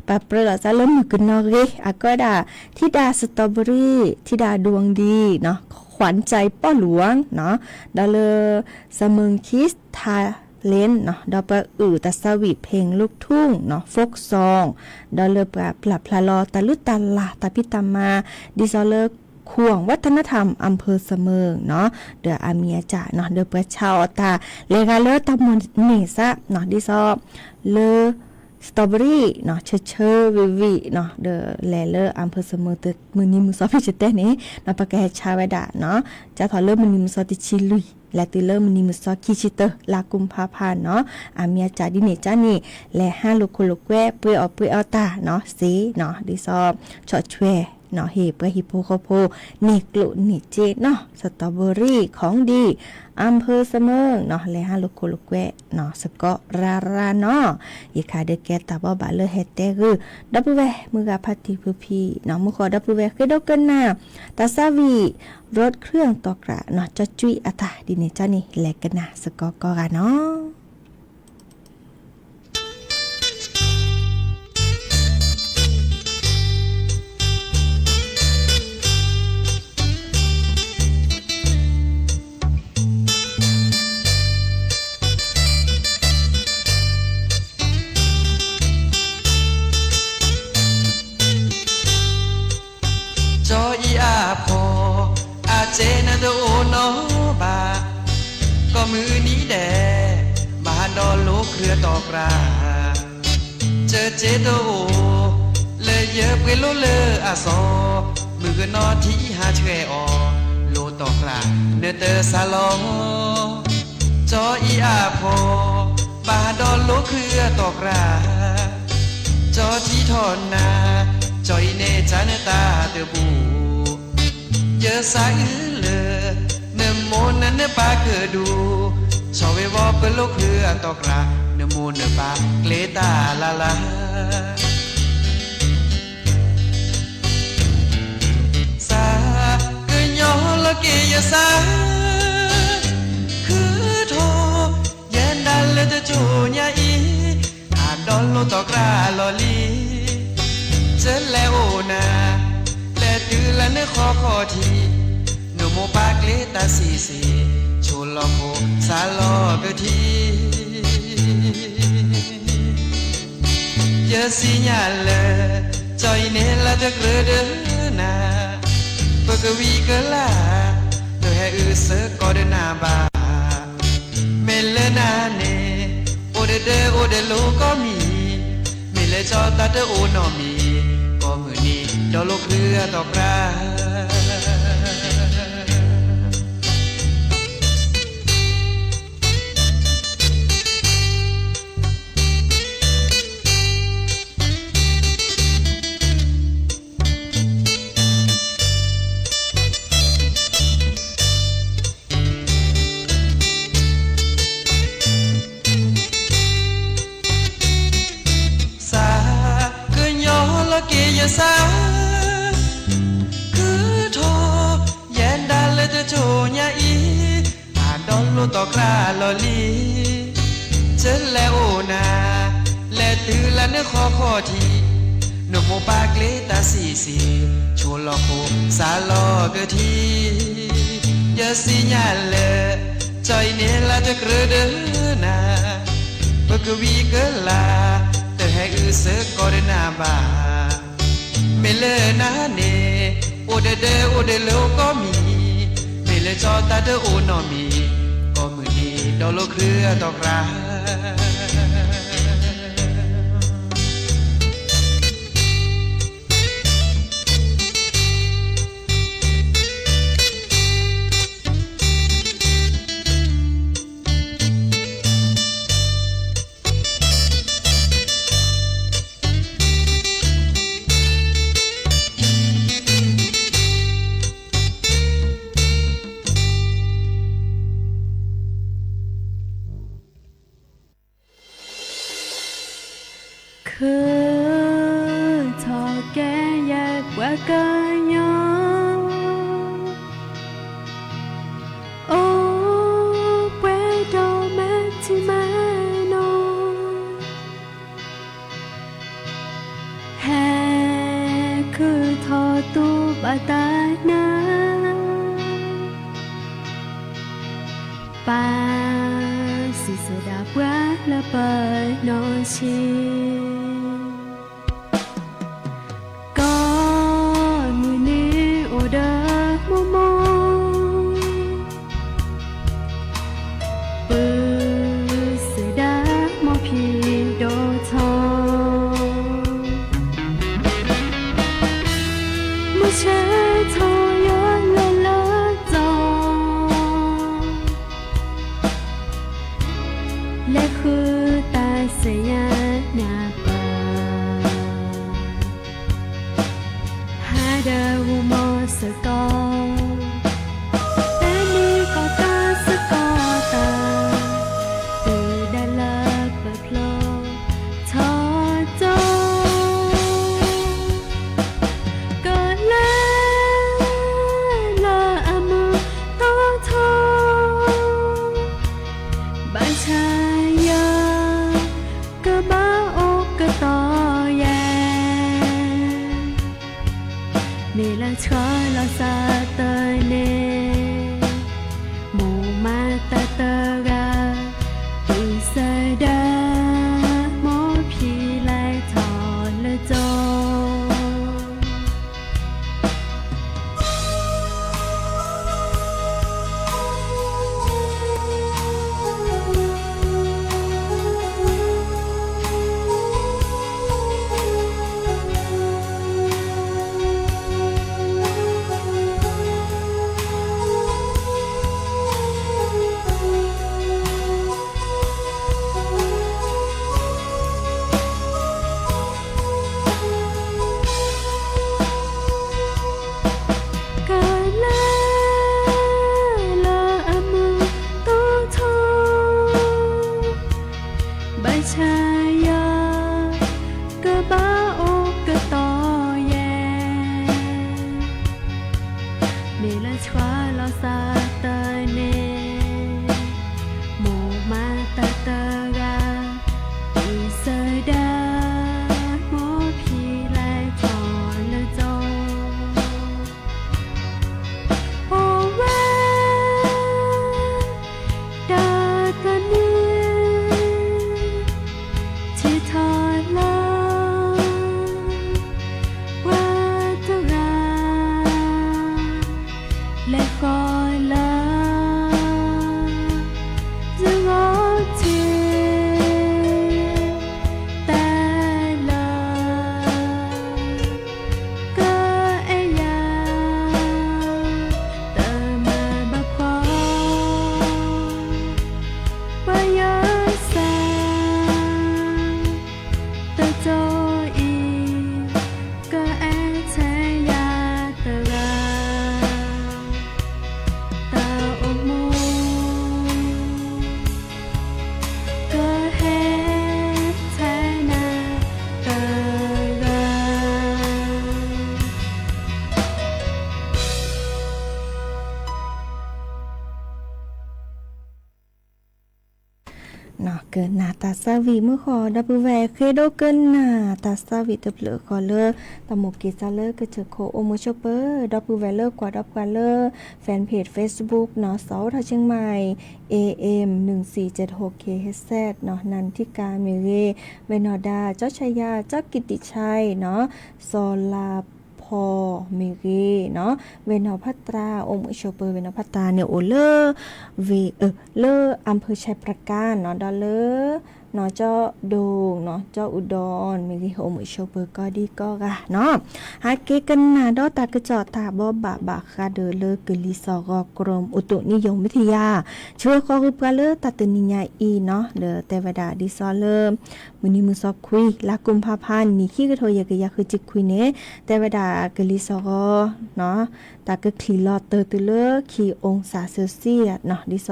ပှၤပြၢလိာ်သးလၢမုၢ်ကနီၤဂ့ၤ အကဲဝဲဒၣ် ထံဒၣ် strawberry ထံဒၣ် ดวงดีနီၤ, ขวัญใจป้อหลวงနီၤ, ဒီးလၢ สมิงคิส ไทยแลนด์နီၤ, ဒီးပှၤအုၣ်တၢ်သးဝံၣ် เพลงลูกทุ่งနီၤ, folk song, ဒီးလၢပှၤပျၢ်ဖျါလီၤတၢ်လုၢ်တၢ်လၢ် တၢ်ဖံးတၢ်မၤ ဒ်သိးလၢ ข่วงวัฒนธรรมอำเภอเสมิงနီၤ, ဒီးအမံၤအစၢ်နီၤ, ဒီးပှၤဆါအီၣ်တၢ် လဲၤဂၤလၢတၢ်မိၣ်န့ၢ်သးနီၤ, ဒ်သိး လၢ strawberryနီၤ, ဆၢဆၢဝံၣ်ဝံၣ်နီၤ, ဒီးလဲၤလၢ อำเภอเสมิง မုၢ်နံၤမုၢ်သီဖဲဆတဲန့ၣ်နီၤ, ပကဟဲဆါဝဲဒၣ်နီၤ, ကၢ်ထီၣ်လၢမုၢ်နံၤမုၢ်သီတဆံလွံၢ် လဲၤတုၤလၢမုၢ်နံၤမုၢ်သီခံဆံတၢ လါကူၤဖးဖးနီၤ, အမံၤအစၢ်ဒ်န့ၣ်ကန့ၣ် လဲၤဟးလိာ်ခိၣ်လိာ်ကွဲ ပှ့ၤအီၣ်ပှ့ၤအီတၢ်နီၤ, စ့နီၤ, ဒ်သိး ဆီၣ်ထွဲနီၤ, ဟ့ၣ်ပှၤဟံၣ်ဖိဃီဖိ န့ၢ်ကျိၣ်န့ၢ်စ့နီၤ, strawberry ของดี อำเภอเสมิงနီၤ, လဲၤဟးလိာ်ခိၣ်လိာ်ကွဲနီၤ, စကီရၤရၤနီၤ, ယခါဒုးကဲတၢ်ဘိးဘၣ်လၢဟဲတဲဂုာ် ဒီပုၢ်ဝဲၢ်မုၢ်ဂၤဖါတံၢ်ဖုဖံ နီၤ, မုၢ်ဃီဒီပုၢ်ဝဲၢ်ဃ့ဒိကနၣ် တၢ်သးဝံၣ် รถเครื่อง တီၢ်ကြၢးနီၤ, ကၠီကွံအတၢ်ဒ်န့ၣ်ကန့ၣ် လဲၤကနၣ်စကီကီဂၤနီၤ. ကၠီအံၤအဖီ, အစဲနတအိၣ်နီဘၣ်, ကိးမုၢ်နံၤဒဲး, ဘၣ်ဒီးလိာ်ခရံာ်အတီၢ်ကြၢး, စၢကဲတအိၣ်, လၢယပှ့ၤလိာ်လၢအစီၤ, မုၣ်ကနီၤထံဟးဆှဲးအီၤ, လိာ်တီၢ်ကြၢး, နတစၢ်လီၤ ကၠီအံၤအဖီ, ဘၣ်ဒီးလိာ်ခရံာ်အတီၢ်ကြၢး, ကၠီထံထီၣ်နၤ, ကၠီအံၤန့ၣ်ကၢ်နတၢ်တဘူၣ်, ယစးအုလၢ, နမိၢ်နနပၢ်ကဒူ, ဆီၣ်ဝဲဝီပလိာ်ခရံာ်အတီၢ်ကြၢး, နမိၢ်နပၢ်ကျဲတၢ်လၢ်လၢ် စး, ကညီလီၤက့ၤယစး, ခုၣ်ထီၣ်, ယဲဒၣ်လၢတကၠိညါအံၤ, အဒီးလိာ်တီၢ်ကြၢးလီၤလံ, ကလဲၤအိၣ်နၤ, လဲၤတုၤလၢနဃီဃီထံ, နမိၢ်ပၢ်ကျဲတၢ်စံးစ့ၢ်, ဆိလီၤခိၣ်စးလီၤကထံ ယစံးညါလၢ, ကၠီအံၤန့ၣ်လၢတကြၢးဒီးနၤ, ပကဝံၤကလၤ, တဟဲအုးစၢကီးဒီးနၤဘၣ်, မ့ၢ်လၢနၤန့ၣ်, အိၣ်ဒီးဒၢအိၣ်ဒီးလိာ်ကိးမံၤ, မ့ၢ်လၢကၠီတၢ်တအိၣ်နီတမံၤ, ကိးမုၢ်နံၤ, ဒီးလိာ်ခရံာ်အတီၢ်ကြၢး စး, ကညီလီၤက့ၤယစး, ခုၣ်ထီၣ်, ယဲဒၣ်လၢတကၠိညါအံၤ, အဒီးလိာ်တီၢ်ကြၢးလီၤလံ, ကလဲၤအိၣ်နၤ, လဲၤတုၤလၢနဃီဃီထံ, နမိၢ်ပၢ်ကျဲတၢ်စံးစ့ၢ်, ဆိလီၤခိၣ်စးလီၤကထံ ယစံးညါလၢ, ကၠီအံၤန့ၣ်လၢတကြၢးဒီးနၤ, ပကဝံၤကလၤ, တဟဲအုးစၢကီးဒီးနၤဘၣ်, မ့ၢ်လၢနၤန့ၣ်, အိၣ်ဒီးဒၢအိၣ်ဒီးလိာ်ကိးမံၤ, မ့ၢ်လၢကၠီတၢ်တအိၣ်နီတမံၤ, ကိးမုၢ်နံၤ, ဒီးလိာ်ခရံာ်အတီၢ်ကြၢး တၢ်နါ ပၢ်စံးဆၢဒၣ်ပှၤလၢပနီၢ်ဆံး ကိးမုၢ်နံၤအိၣ်ဒီးမိၢ်မိၢ် ပုၢ်စၢဒၣ်မိၢ်ဖံးဒိၣ်ထီ မုၢ်ဆၢထီၣ်ယွၤလၢလၢၢ်တီၤ လဲၤဃုတၢ်ဆဲးညါနၢ်ပၢၢ် ဟါဒီးဂီၤမီၢ်စ့ၢ်ကီး တၢ်န့ၣ်ကီၢ်ကီၢ်စ့ၢ်ကီးတၢ် တုၤဒၣ်လၢပဖျိထီၣ်တီၤ ကလဲၤလၢအမုာ်တီၤထီ ဘၣ်ဆၣ်ယၤ ကဘၣ်အိၣ်ကတီၢ်ယဲၢ် မ့ၢ်လၢဆှၢလီၤစၢ်တၢ်န့ၣ် မိၢ်မၤတၢ်တဂၤ ပုၢ်စၢဒၣ်မိၢ်ဖံးလဲၤထီၣ်လၢတီၤ ကလဲၤလၢအမုာ်တီၤထီ ဘၣ်ဆၣ်ယၤ ကဘၣ်အိၣ်ကတီၢ်ယဲၢ် မ့ၢ်လၢဆှၢလီၤစၢ်တၢ်န့ၣ် မိၢ်မၤတၢ်တဂၤ ပုၢ်စၢဒၣ်မိၢ်ဖံးလဲၤထီၣ်လၢတီၤ အိၣ်ဝဲ တၢ်တနံၤ ထံၣ်ထီၣ်လၢ ပှၤတဂၤ လဲၤဃီၤလၢ ယဂီၢ်ထံ တၢ်လၢ ကအဲၣ်ယၤ တၢ်မၤဘၣ်ဖှီၣ် ပှၤယၢၤစၢ် တတီၤအံၤ ကအဲၣ်ထဲယၤတဂၤ တၢ်အိၣ်မူ ကဟဲထဲနၤတဂၤ ကနၣ်တၢ်သးဝံၣ်မုၢ်ဃီ ဒီပုၢ်ဝဲၢ် ဃ့ဒိကနၣ်တၢ်သးဝံၣ်တဖျၢၣ်ဃီလၢ တၢ်မိၣ်က့ၤသးလၢကစၢၢ်ခိၣ်အိၣ်မူဆိးပၢၤ ဒီပုၢ်ဝဲၢ်လၢကွၢ်ဒီးပှၤလၢ fan page Facebook နီၣ် စးထီၣ် Chiang Mai AM နွံစံၣ်ကၠဲးတဟူး KHZ နီၣ် နၢ်ထံကၤမ့ၢ်ဂ့ၤ ဝဲၢ်နီၣ်ဒါ ကၠီဆါယါ ကၠီကံးတံးဆါနီၣ် စီၤလါဖီမ့ၢ်ဂ့ၤနီၣ် ဝဲၢ်နီၣ်ဖးတြါ အိၣ်မူဆိးပၢၤ ဝဲၢ်နီၣ်ဖးတြါန့ၣ်အိၣ်လၢ ဝ့ၢ်အၢ လၢ อำเภอชัยปราการ နီၣ် ဒီးလၢ နီၣ် ကၠီဒိၣ်နီၣ် ကၠီအူဒီးမ့ၢ်ဂ့ၤ အိၣ်မူဆိးပၢၤကိးဒံကိးဂၤနီၣ် ဟဲက့ၤကနၣ်ဒီးတၢ်ကစီၣ်တၢ်ဘီဘၣ်ဘၣ်ဃးဒီးလၢကလံၤစၢ်ဂီၤ กรมอุตุนิยมวิทยา ဆှၢဃီၤဂုာ်ပှၤလၢတၢ်တနံၤညါအံၤနီၣ် ဒီးတဲဝဲဒၣ်ဒ်သိးလၢ မုၢ်နံၤမုၢ်သီခွံ လါကူၤဖးဖး နံၣ်ခံကထိယဲၢ်ကယၤဃုဆံခွံန့ၣ် တဲဝဲဒၣ်ကလံၤစၢ်ဂီၤ တၢ်ကချံၣ်လီၤတၢၢ်တုၤလၢခံ องศาเซลเซียส နီၣ် ဒ်သိး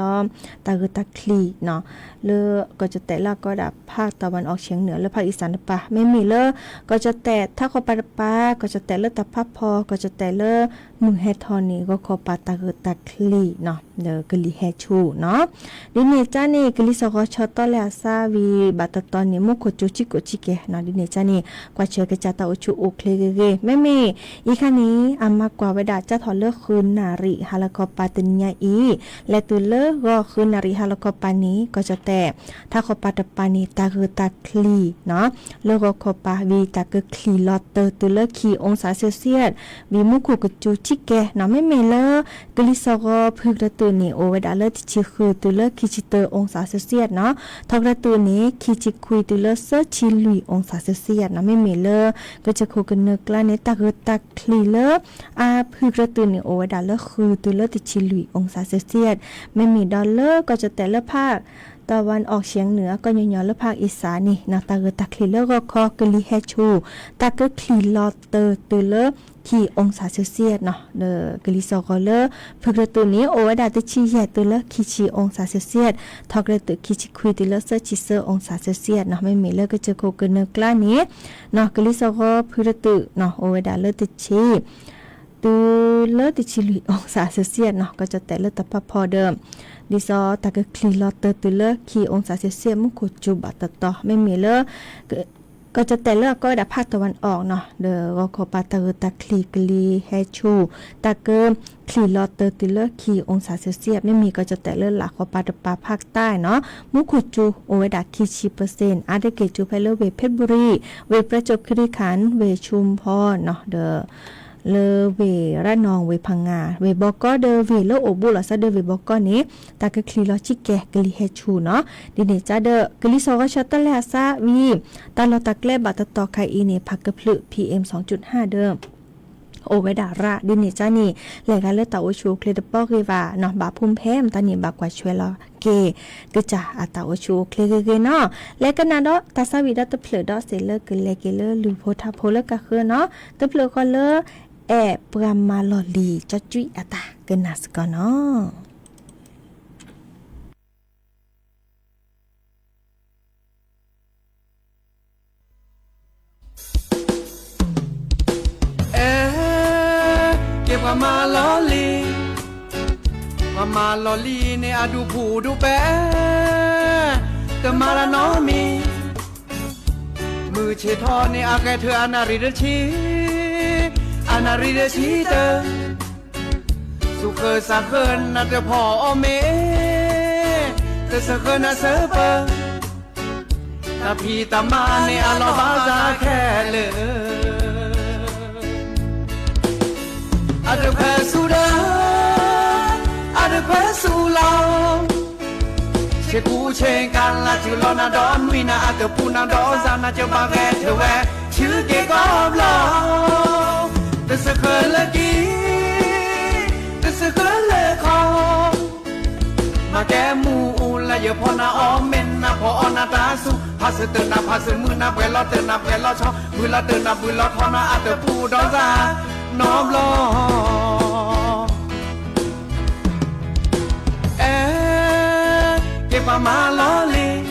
တၢ်ဂ့ၢ်တၢ်ချံၣ်နီၣ် လၢ ကီၢ်ကၠီၣ်တဲၣ်လၢအကိးဒၣ် ภาคตะวันออกเฉียงเหนือ လၢภาคอีสานတပၤ မ့မ့ၢ်လၢ ကီၢ်ကၠီၣ်တဲၣ်ထးခိၣ်ပၤတပၤ ကီၢ်ကၠီၣ်တဲၣ်လၢတၢ်ဖးဖီ ကီၢ်ကၠီၣ်တဲၣ်လၢ မုၢ်ဟဲထီၣ်န့ၣ် ဂီၤခီပၤတၢ်ဂၢၢ်တၢ်ချံၣ်နီၤ ဒီးကလံၤဟဲဆူၣ်နီၤ. ဒ်န့ၣ်ကါန့ၣ် ကလံၤစီၤဂီၤဆီတလဲအသးဝံၤ ဘၣ်တတီၤန့ၣ် မူခိၣ်ကၠိဆံးကိၣ်ဆံးကဲနီၤ. ဒ်န့ၣ်ကါန့ၣ် ကွၢ်ဆၢကစၢ်တၢ်အိၣ်ဆူၣ်အိၣ်ချ့ဂ့ၤဂ့ၤ မ့မ့ၢ်အံၤခါန့ၣ် အမၤကွၢ်ဝဲဒၣ် ကၢ်ထီၣ်လၢဃုနၣ်ရံၣ် ဟါလီၤခီပၤတနံၤညါအံၤ လဲၤတုၤလၢဂီၤဃုနၣ်ရံၣ်ဟါလီၤခီပၤန့ၣ် ကီၢ်ကၠီၣ်တဲၣ် ထါခီပၤတပၤန့ၣ် တၢ်ဂၢၢ်တၢ်ချံၣ်နီၤ လၢဂီၤခီပၤဝံၤ တၢ်ကချံၣ်လီၤတၢၢ်တုၤလၢခံ องศาเซลเซียส ဝံၤမူခိၣ်ကၠိဆံးကဲနီၤ. မ့မ့ၢ်လၢ ကလံၤစီၤဂီၤဖုကရၢတုာ်န့ၣ် အိၣ်ဝဲဒၣ်လၢတဆံဃုတုၤလၢခံဆံတၢ องศาเซลเซียส နီၤ. ထီကရၢတုာ်န့ၣ် ခံဆံခွံတုၤလၢသၢဆံလွံၢ် องศาเซลเซียส နီၤ. မ့မ့ၢ်လၢ ကစၢၢ်ခိၣ်ကနၢၤကျါန့ၣ် တၢ်ဂၢၢ်တၢ်ချံၣ်လၢ အဖုကရၢတုာ်န့ၣ် အိၣ်ဝဲဒၣ်လၢဃုတုၤလၢတဆံလွံၢ် องศาเซลเซียส မ့မ့ၢ်ဒီးလၢကီၢ်ကၠီၣ်တဲၣ်လၢဖၣ် ตะวันออกเฉียงเหนือ ကီၢ်ညီညီလၢဖၣ်အံၤစးန့ၣ်နီၤ တၢ်ဂၢၢ်တၢ်ချံၣ်လၢဂီၤခီကလံၤဟဲဆူၣ် တၢ်ကချံၣ်လီၤတၢၢ်တုၤလၢခံ องศาเซลเซียส နီၤ. ဒီးကလံၤစီၤဂီၤလၢ ဖုကရၢတုာ်န့ၣ် အိၣ်ဝဲဒၣ်တဆံယဲၢ်တုၤလၢခံဆံ องศาเซลเซียส ထီကရၢတုာ်ခံဆံခွံတုၤလၢသၢဆံသၢ องศาเซลเซียส နီၤ. မ့မ့ၢ်လၢကစၢၢ်ခိၣ်ကနၢၤကျါန့ၣ်နီၤ ကလံၤစီၤဂီၤဖုကရၢတုာ်နီၤ အိၣ်ဝဲဒၣ်လၢတဆံ တုၤလၢတဆံလွံၢ် องศาเซลเซียส နီၤ. ကီၢ်ကၠီၣ်တဲၣ်လၢတၢ်ဖးဖီဒီး ဒ်သိးတၢ်ကချံၣ်လီၤတၢၢ်တုၤလၢခံ องศาเซลเซียส မူခိၣ်ကၠိဘၣ်တတီၤ မ့မ့ၢ်လၢ ကီၢ်ကၠီၣ်တဲၣ်လၢအကိးဝဲဒၣ်ဖၣ် ตะวันออก နီၤ ဒီးဂီၤခီပၤတၢ်ဂၢၢ်တၢ်ချံၣ်ကလံၤဟဲဆူၣ် တၢ်ကချံၣ်လီၤတၢၢ်တုၤလၢခံ องศาเซลเซียส မ့မ့ၢ်ကီၢ်ကၠီၣ်တဲၣ်လၢလာ်ခီပၤတပၤဖၣ်တၢ်နီၤ မူခိၣ်ကၠိအိၣ်ဝဲဒၣ်ခံဆံ เปอร์เซ็นต์ အါတက့ၢ်ကၠိဖဲလၢဝ့ၢ် เพชรบุรี ဝ့ၢ် ประจวบคีรีขันธ์ ဝ့ၢ် ชุมพร နီၤ ဒီး လၢဝ့ၢ် ระนอง ဝ့ၢ် พังงา ဝ့ၢ်ဘီကီဒီးဝ့ၢ်လၢအိၣ်ဘူးလီၤဆီဒီးဝ့ၢ်ဘီကီန့ၣ် တၢ်ကချံၣ်လီၤဆံးကဲ ကလံၤဟဲဆူၣ်နီၤ. ဒ်န့ၣ်ကါဒီး ကလံၤစီၤဂီၤဆီတလဲအသးဝံၤ တၢ်လီၢ်တၢ်ကျဲဘၣ်တတီၤခါအံၤန့ၣ် ဖးကဖျၢၣ် PM စင်ၣ်ကၠုၣ်ဟၣ် ဒီး အိၣ်ဝဲဒၣ်ရၣ် ဒ်န့ၣ်ကါန့ၣ် လဲၤဂၤလၢတၢ်အိၣ်ဆူၣ်အိၣ်ချ့တပီၢ်ဂ့ၤဘၣ်နီၤ ဘၣ်ဖှူဖဲမတၤန့ၣ် ဘၣ်ကွၢ်ဆွဲလီၤက့ၤ ကစၢ်အတၢ်အိၣ်ဆူၣ်အိၣ်ချ့ဂ့ၤဂ့ၤနီၤ. လဲၤကနၣ်ဒီးတၢ်သးဝံၣ်ဒီးတဖျၢၣ်ဒီးစံးလၢကလဲၤက့ၤလၢလူၤဖိထါဖိလၢကဃၢနီၤ တဖျၢၣ်ဃီလၢ အဲၣ်ပှၤမၤလီၢ်လံၤ ကၠီကွံအတၢ်ကနၣ်စ့ၢ်ကီးနီၤ. အဲ ကဲပှၤမၤလီၢ်လံၤ, ပှၤမၤလီၢ်လံၤန့ၣ် အဒူၣ်ဖူၣ်ဒူၣ်ပဲ, တမၤလၢနီတမံၤ, မုၢ်ဆ့ၣ်ထီၣ်န့ၣ် အဂဲၤထၢၣ်အနၣ်ရံၣ်တဆံ, အနၣ်ရံၣ်တဆံတၢၢ် သူၣ်ဃၢၤသးဃၢၤနၢ်တဖီၣ်အီၣ်မ့ၤ, တသဃၢၤနၢ်သပၢၤ, တၢ်ဖံးတၢ်မၤန့ၣ်အလီၢ်ဘၣ်သးခဲလၢာ်, အတခွဲးဆူၣ်ဒီး, အတခွဲးဆူၣ်လီၤ ဆ့ကူဆ့ကၤလၢ် ဆူၣ်လီၤနၤဒီးနွံနၤအတပူၤနၤဒီးစၤနၤကဘၣ်ဂဲၤထၢၣ်ဝဲ, ဆူက့ၤကီၢ်ဘျီ, တသဃၢၤလၢကံ, တသဃၢၤလၢခီ, မၤကဲမူအူလၢယဖီနၤအီၣ်မ့ၤနၤဖီအီၣ်နၤတၢ်ဆူၣ်, ဖးစၢၤတၢၢ်နၤဖးစၢၤမုၢ်နၤပှဲၤလီၤတၢၢ်နၤပှဲၤလီၤဆီ, ဘုလီၤတၢၢ်နၤဘုလီၤထီနၤအတပူၤဒီးစၤနီဘျီ အဲ ကဲပှၤမၤလီၢ်လံၤ,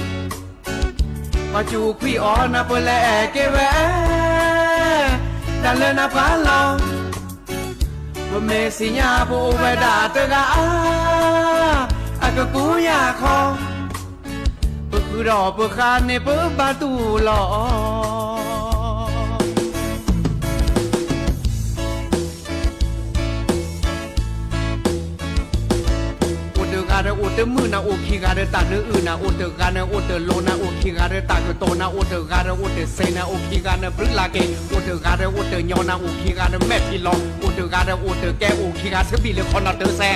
ပှၤကူၣ်ခွံၣ်အီၤနၢ်ပၢၢ်လဲၤအဲၣ်က့ၤဝဲ, တၢ်လၢနၢ်ပှၤလီၤ, ပမ့ၢ်သ့ၣ်ညါပအိၣ်ဝဲဒၣ်တဂၤ, အကကူယၤခီ, ပဃုာ်ဒီးပဃၣ်န့ၣ်ပဘၣ်တူၢ်လီၤ. အိၣ်တဂၤဒီးအိၣ်တမုာ်နၤ, အိၣ်ခံဂၤဒီးတၢ်နအုၣ်နၤ, အိၣ်တဂၤဒီးအိၣ်တလိၤနၤ, အိၣ်ခံဂၤဒီးတၢ်ကတိၤနၤ, အိၣ်တဂၤဒီးအိၣ်တစ့နၤ, အိၣ်ခံဂၤဒီးဘျုးလၢ်က့ၤ, အိၣ်တဂၤဒီးအိၣ်တညီနၤ, အိၣ်ခံဂၤဒီးမဲာ်ထံလီၤ, အိၣ်တဂၤဒီးအိၣ်တကဲ, အိၣ်ခံဂၤဆၢဘံၣ်လၢခီနီၤတၢ်စဲ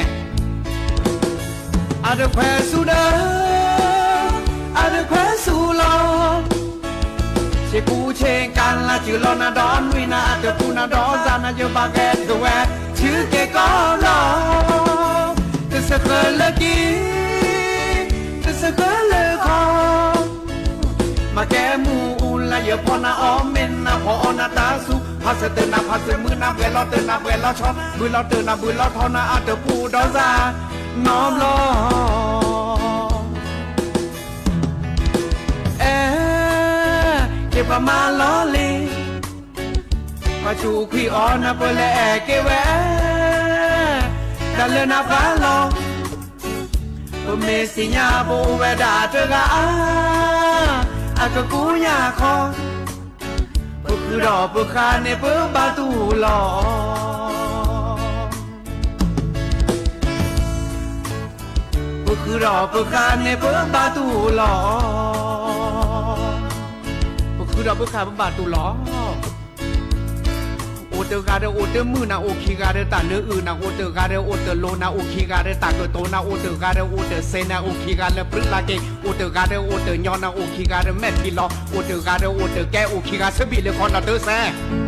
အတခွဲးဆူၣ်ဒီး, အတခွဲးဆူၣ်လီၤ. ဆ့ကူဆ့ကၤလၢ် ဆူၣ်လီၤနၤဒီးနွံနၤအတပူၤနၤဒီးစၤနၤကဘၣ်ဂဲၤထၢၣ်ဝဲ, ဆူက့ၤကီၢ်ဘျီ, တသဃၢၤလၢကံ, တသဃၢၤလၢခီ မၤကဲမူအူလၢယဖီနၤအီၣ်မ့ၤနၤဖီအီၣ်နၤတၢ်ဆူၣ်, ဖးစၢၤတၢၢ်နၤဖးစၢၤမုၢ်နၤပှဲၤလီၤတၢၢ်နၤပှဲၤလီၤဆီ, ဘုလီၤတၢၢ်နၤဘုလီၤထီနၤအတပူၤဒီးစၤနီဘျီ အဲ ကဲပှၤမၤလီၢ်လံၤ, ပှၤကူၣ်ခွံၣ်အီၤနၢ်ပၢၢ်လဲၤအဲၣ်က့ၤဝဲ, လၢနၤဘၣ်လီၤ. ပမ့ၢ်သ့ၣ်ညါပအိၣ်ဝဲဒၣ်တဂၤဧါ, အကကူၣ်ညါခီ, ပဃုာ်ဒီးပဃၣ်န့ၣ်ပဘၣ်တူၢ်လီၤ. ပဃုာ်ဒီးပဃၣ်န့ၣ်ပဘၣ်တူၢ်လီၤ. ပဃုာ်ဒီးပဃၣ်ပဘၣ်တူၢ်လီၤ. အိၣ်တဂၤဒီးအိၣ်တမုာ်နၤ, အိၣ်ခံဂၤဒီးတၢ်လၢအုၣ်နၤ, အိၣ်တဂၤဒီးအိၣ်တလိၤနၤ, အိၣ်ခံဂၤဒီးတၢ်ကတိၤနၤ, အိၣ်တဂၤဒီးအိၣ်တစဲးနၤ, အိၣ်ခံဂၤလၢပြံလၢက့ၤ, အိၣ်တဂၤဒီးအိၣ်တညီနၤ, အိၣ်ခံဂၤဒီးမဲာ်ထံလီၤ, အိၣ်တဂၤဒီးအိၣ်တကဲ, အိၣ်ခံဂၤဆၢဘံၣ်လၢခီနီၤတၢ်စဲး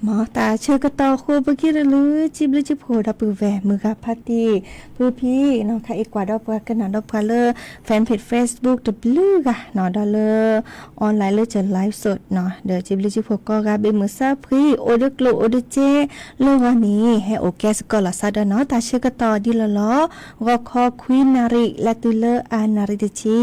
မ်တၢ်ဆၢကတီၢ်ဃိပက့ၢ်တလု စံးဘျုးစံးဖှိၣ်ဒီပုၢ်ဝဲၢ်မုၢ်ဂၤဖါတံၢ် ဖုဖံနီၤ, ခဲအံၤကွၢ်ဒီးပှၤကနၣ်ဒီးပှၤလၢ fan page Facebook တဘျုးဂၤနီၤ, ဒီးလၢ online လၢက live စ့ၢ်နီၤ, ဒီးစံးဘျုးစံးဖှိၣ်ကိးဂၤ ဘ့ၣ်မုၢ်စၢဖှံ အိၣ်ဒီးကျိၣ်အိၣ်ဒီးစ့ လၢဂီၢ်န့ၣ် ဟဲအိၣ်ကဲစ့ၢ်ကီးလီၤစ့ၢ်ဒီးနီၤ, တၢ်ဆၢကတီၢ်ဒ်လီၤလီၤ, ဂီၤခီခွံနၣ်ရံၣ် လဲၤတုၤလၢအနၣ်ရံၣ်တဆံ,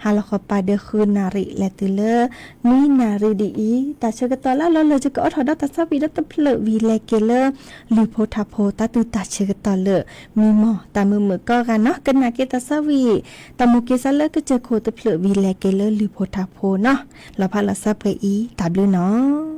ဟါလီၤခီပၤဒီးဃုနၣ်ရံၣ် လဲၤတုၤလၢ နွံနၣ်ရံၣ်ဒ်အံၤ, တၢ်ဆၢကတီၢ်လၢအလီၢ်လၢယကအိးထီၣ်ဒီးတၢ်သးဝံၣ်ဒီးတဖျၢၣ်ဝံၤလဲၤက့ၤလၢ လုၢ်ဖိထါဖိ တၢ်တုၤတၢ်ဆၢကတီၢ်လၢ မံမီၢ်တၢ်မုာ်မုာ်ကိးဂၤနီၤ, ကနၣ်က့ၤတၢ်သးဝံၣ် တၢ်မိၣ်က့ၤစးလၢကစၢၢ်ခိၣ်တဖျၢၣ်ဝံၤလဲၤက့ၤလၢလုၢ်ဖိထါဖိနီၤ, လီၤဖးလီၤစၢဖှံအံၤ တၢ်ဘျုးနီၤ.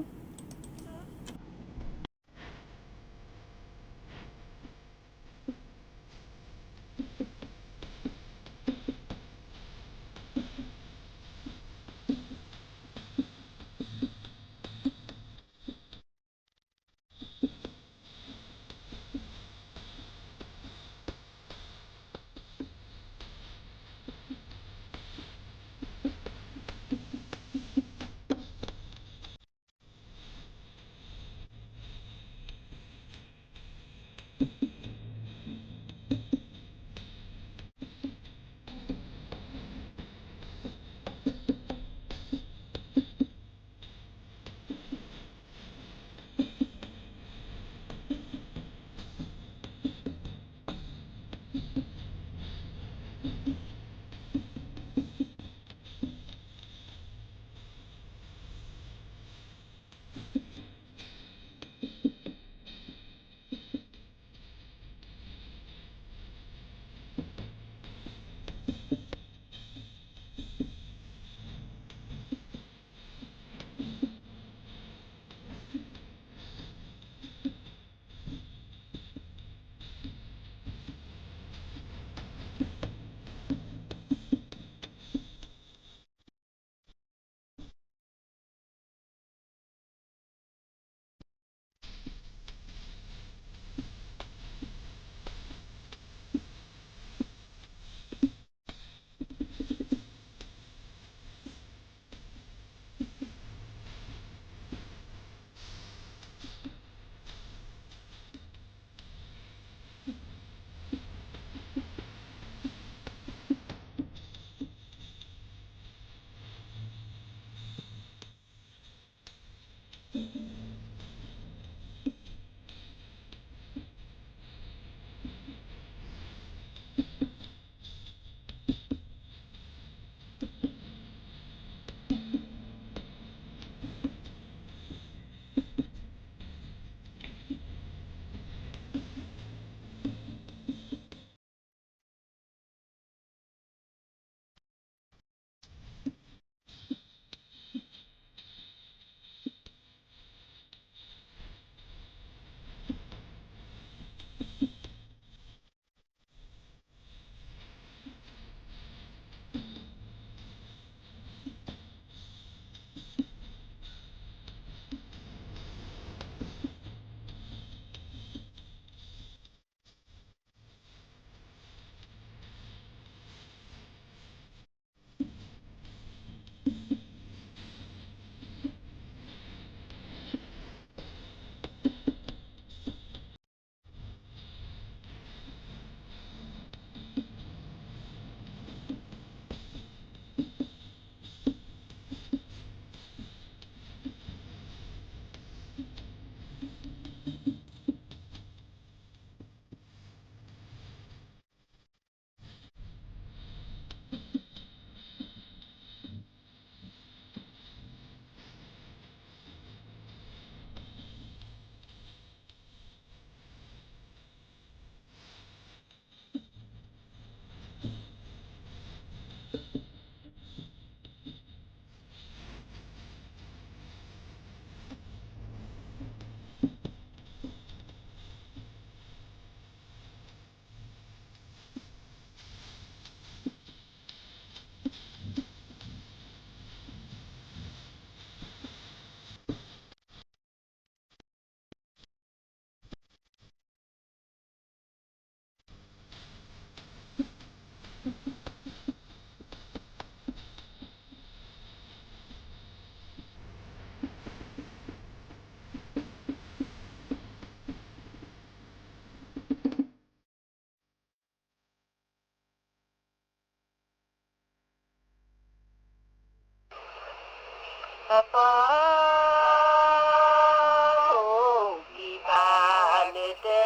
ပပီၢ် ကံၢ်ပၢ်နတဒံ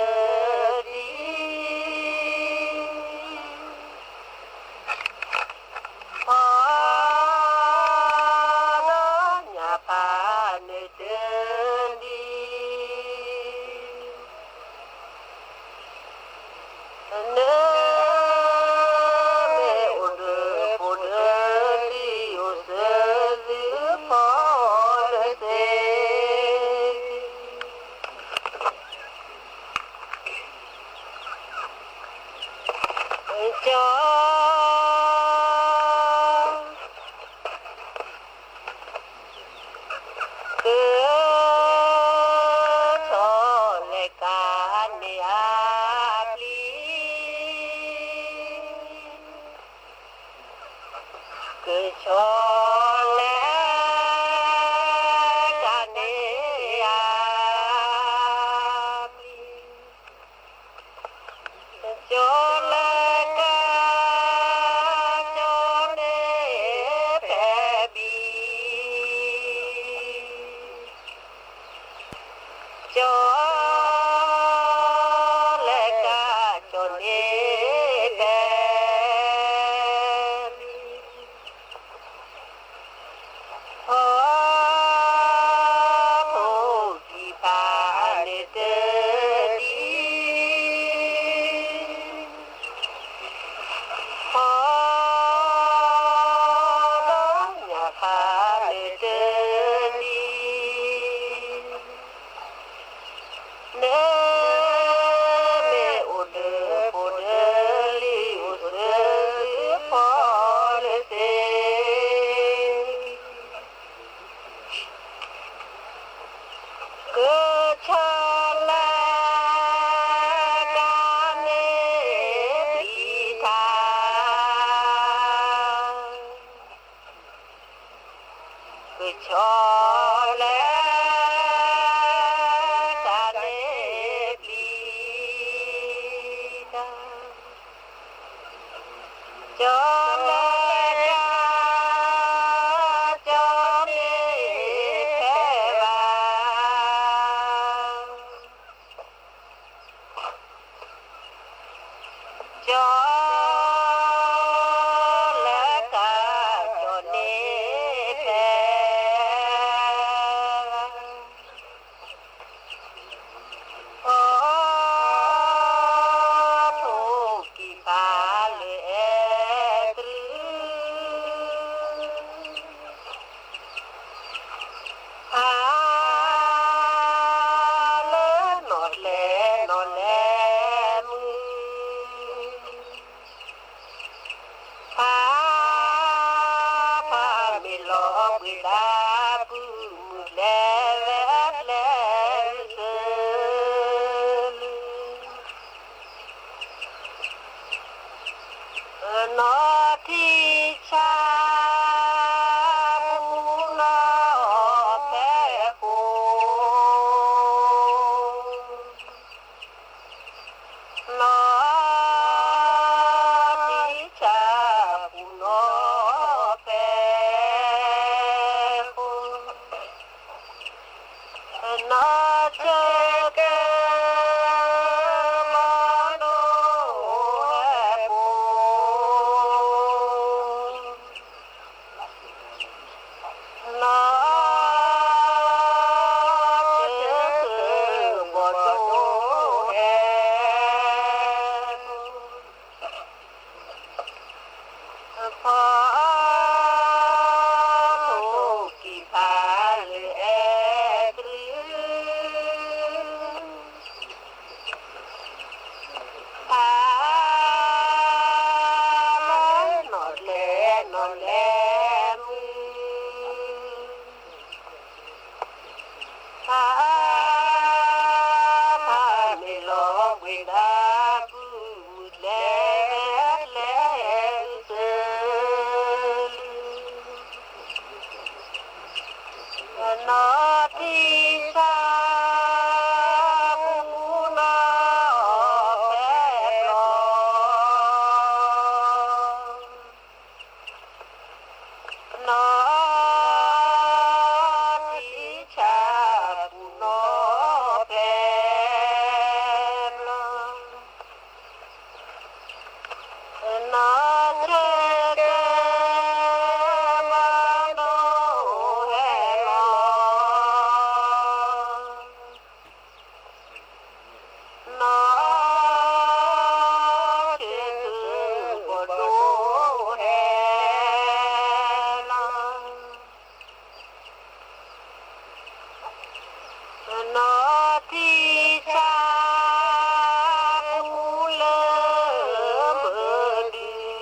ပီၢ် ဒီးညၣ်ပၢ်နတဒံ နမ့ၢ်အိၣ်ဒီးဖိဒီးလံၤ အိၣ်စၢၤသုဖီတသ့ ကၠီ က ဆီလဲၤကၢ်န့ၢ်အပျံၤ ကဆီလဲၤ ကၢ်န့ၢ်အပျံၤ ကဆီလဲၤကၢ် ကဆီန့ၢ်ဖဲဘံ ကဆီ လဲၤကၢ် ကဆီန့ၢ်ဖဲ ဖီ ဖိကံၢ်ပၢ်နတဒံ ဖီ ဒီးညၣ်ပၢ်နတဒံ နမ့ၢ်အိၣ်ဒီးဖိဒီးလံၤ အိၣ်စၢၤသုဖီတသ့ ကဆီလဲၤ ကၢ်န့ၢ်ပျံၤတၢ် ကဆီလဲၤ ကၢ်န့ၢ်ပျံၤတၢ် ကဆီလဲၤကၢ် ကဆီန့ၢ်ဖဲဘၣ် ကဆီ လဲၤကၢ် ကဆီန့ၢ်ဖဲ ဖီ ထိၣ်ကံၢ်ပၢ်လၢအဲၣ်တြူ ဖး လၢနီၣ်လဲၣ်နီၣ်လဲၣ်မုၢ် ဖး ဖးမ့ၢ်လီၤဘှံးသးပုၢ် မုၢ်လဲၤဝဲကျဲ ကစၢၢ်လုၢ် နီၢ်ထံဆၣ် ပူၤနီၢ်ဖဲဃိ နီၢ်ထံဆၣ် ပူၤနီၢ်ဖဲဃိ နီၢ်ဆၢကဲ မီၤဒိၣ်ဟဲပူၤ နီၢ်ဆၢကဲ ဘီၣ်ဒိၣ်ဟဲ ဖီ ထိၣ်ကံၢ်ပၢ်လၢအဲၣ်တြူ ဖး လၢနီၣ်လဲၣ်နီၣ်လဲၣ်မုၢ် ဖး ဖးမ့ၢ်လီၤဘှံးသးပုၢ် မုၢ်လဲၤကျဲ ကစၢၢ်လုၢ် နီၢ်ထံဆၣ် ပူၤနီၢ်ဖဲလီၤ နီၢ် နီၢ်ထံဆၣ်ပူၤလၢဘၢၣ်ဒုး နီ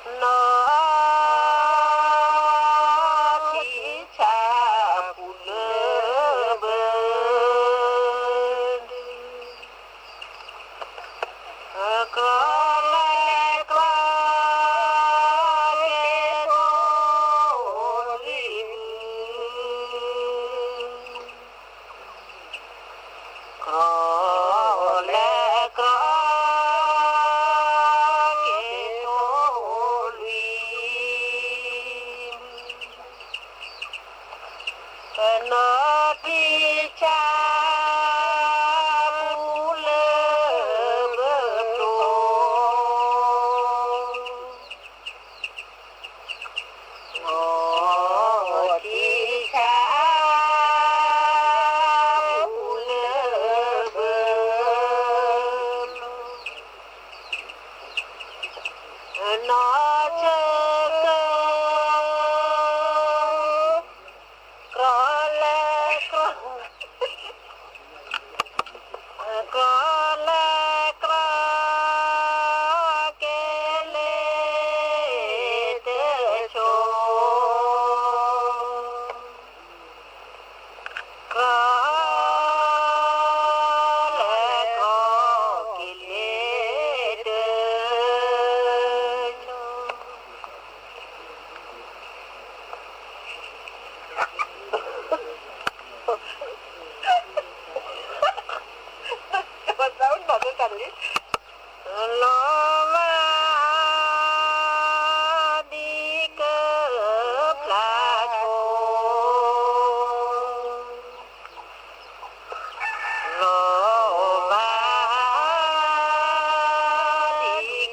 ၢ်ထံဆၣ်ပူၤလၢဘၢၣ်ဒုး ကြၢးလဲၤကြၢးက့ၤသိၣ်လွံၢ် ကြၢးလဲၤကြၢးက့ၤသိၣ်လွံၢ် နီၢ်ထံဆၣ်ပူၤလၢဘၢၣ်ကျိၤ နီၢ်ထံဆၣ်ပူၤလၢဘၢၣ်ကျိၤ နီၢ်ဆၢကၢ ကြၢးလဲၤကြၢး ကြၢးလဲၤကြၢးက့ၤလၢတၢ်ဆိ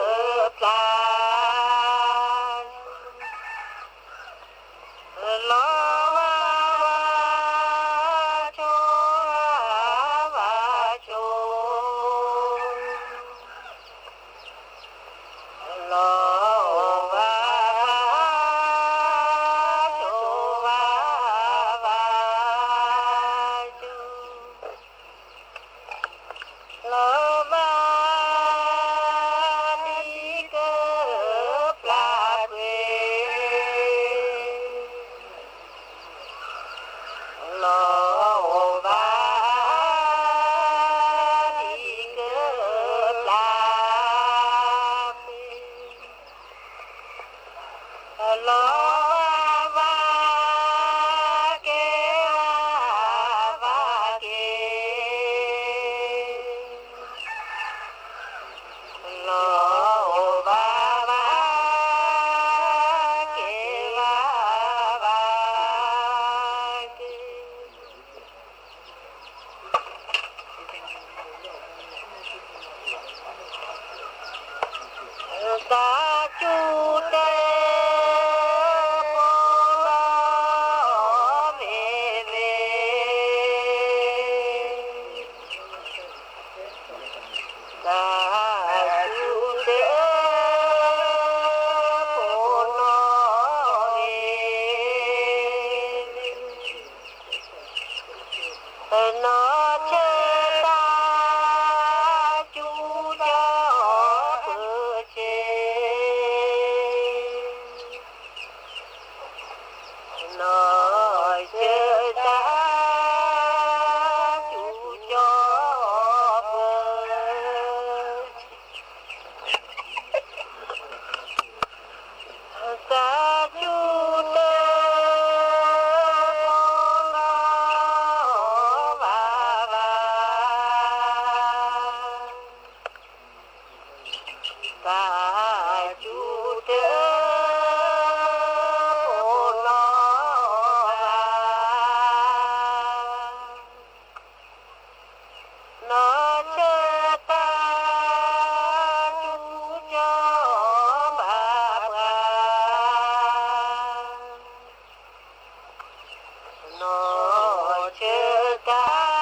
ကြၢးလဲၤကြၢးက့ၤလၢတၢ်ဆိ လီၤဘၣ်ဒ်ကၢပျၢ်ဆိ လီၤဘၣ်ဒ်ကၢပျၢ်ဆိ လီၤဘၣ်ဘၣ်ဆိ လီၤဘၣ်ဘၣ်ဆိ ဘၣ်ဘၣ်ဆိ လီၤဘၣ်ဒ်ကၢပျၢ်ကွံာ် လီၤဘၣ်ဒ်ကၢပျၢ်ကွံာ် လီၤဘၣ်ဘၣ်က့ၤ ဘၣ်ဘၣ်က့ၤ လီၤဘၣ်ဘၣ်က့ၤ ဘၣ်ဘၣ်က့ၤ တၢ်စူၢ်တၢ်ပိာ်နီၣ်မ့ၢ်ဝဲ တၢ်စူၢ်တၢ်ပိာ်နီၣ်မ့ၢ်ဝဲ နီၢ်ဆၢတၢ်စူၢ်ကၠီပၢဆ့ နီၢ်ဆၢတၢ်စူၢ်ကၠီပၢ တၢ်စူၢ်တၢ်ပိာ်နီၣ် ဘၣ်ဘၣ် တၢ်စူၢ်တၢ်ပိာ်နီၣ် ဘၣ်ဘၣ် နီၢ်ဆၢတၢ်စူၢ်ကၠီဘၣ်ပှၤ နီၢ်ဆၢတၢ်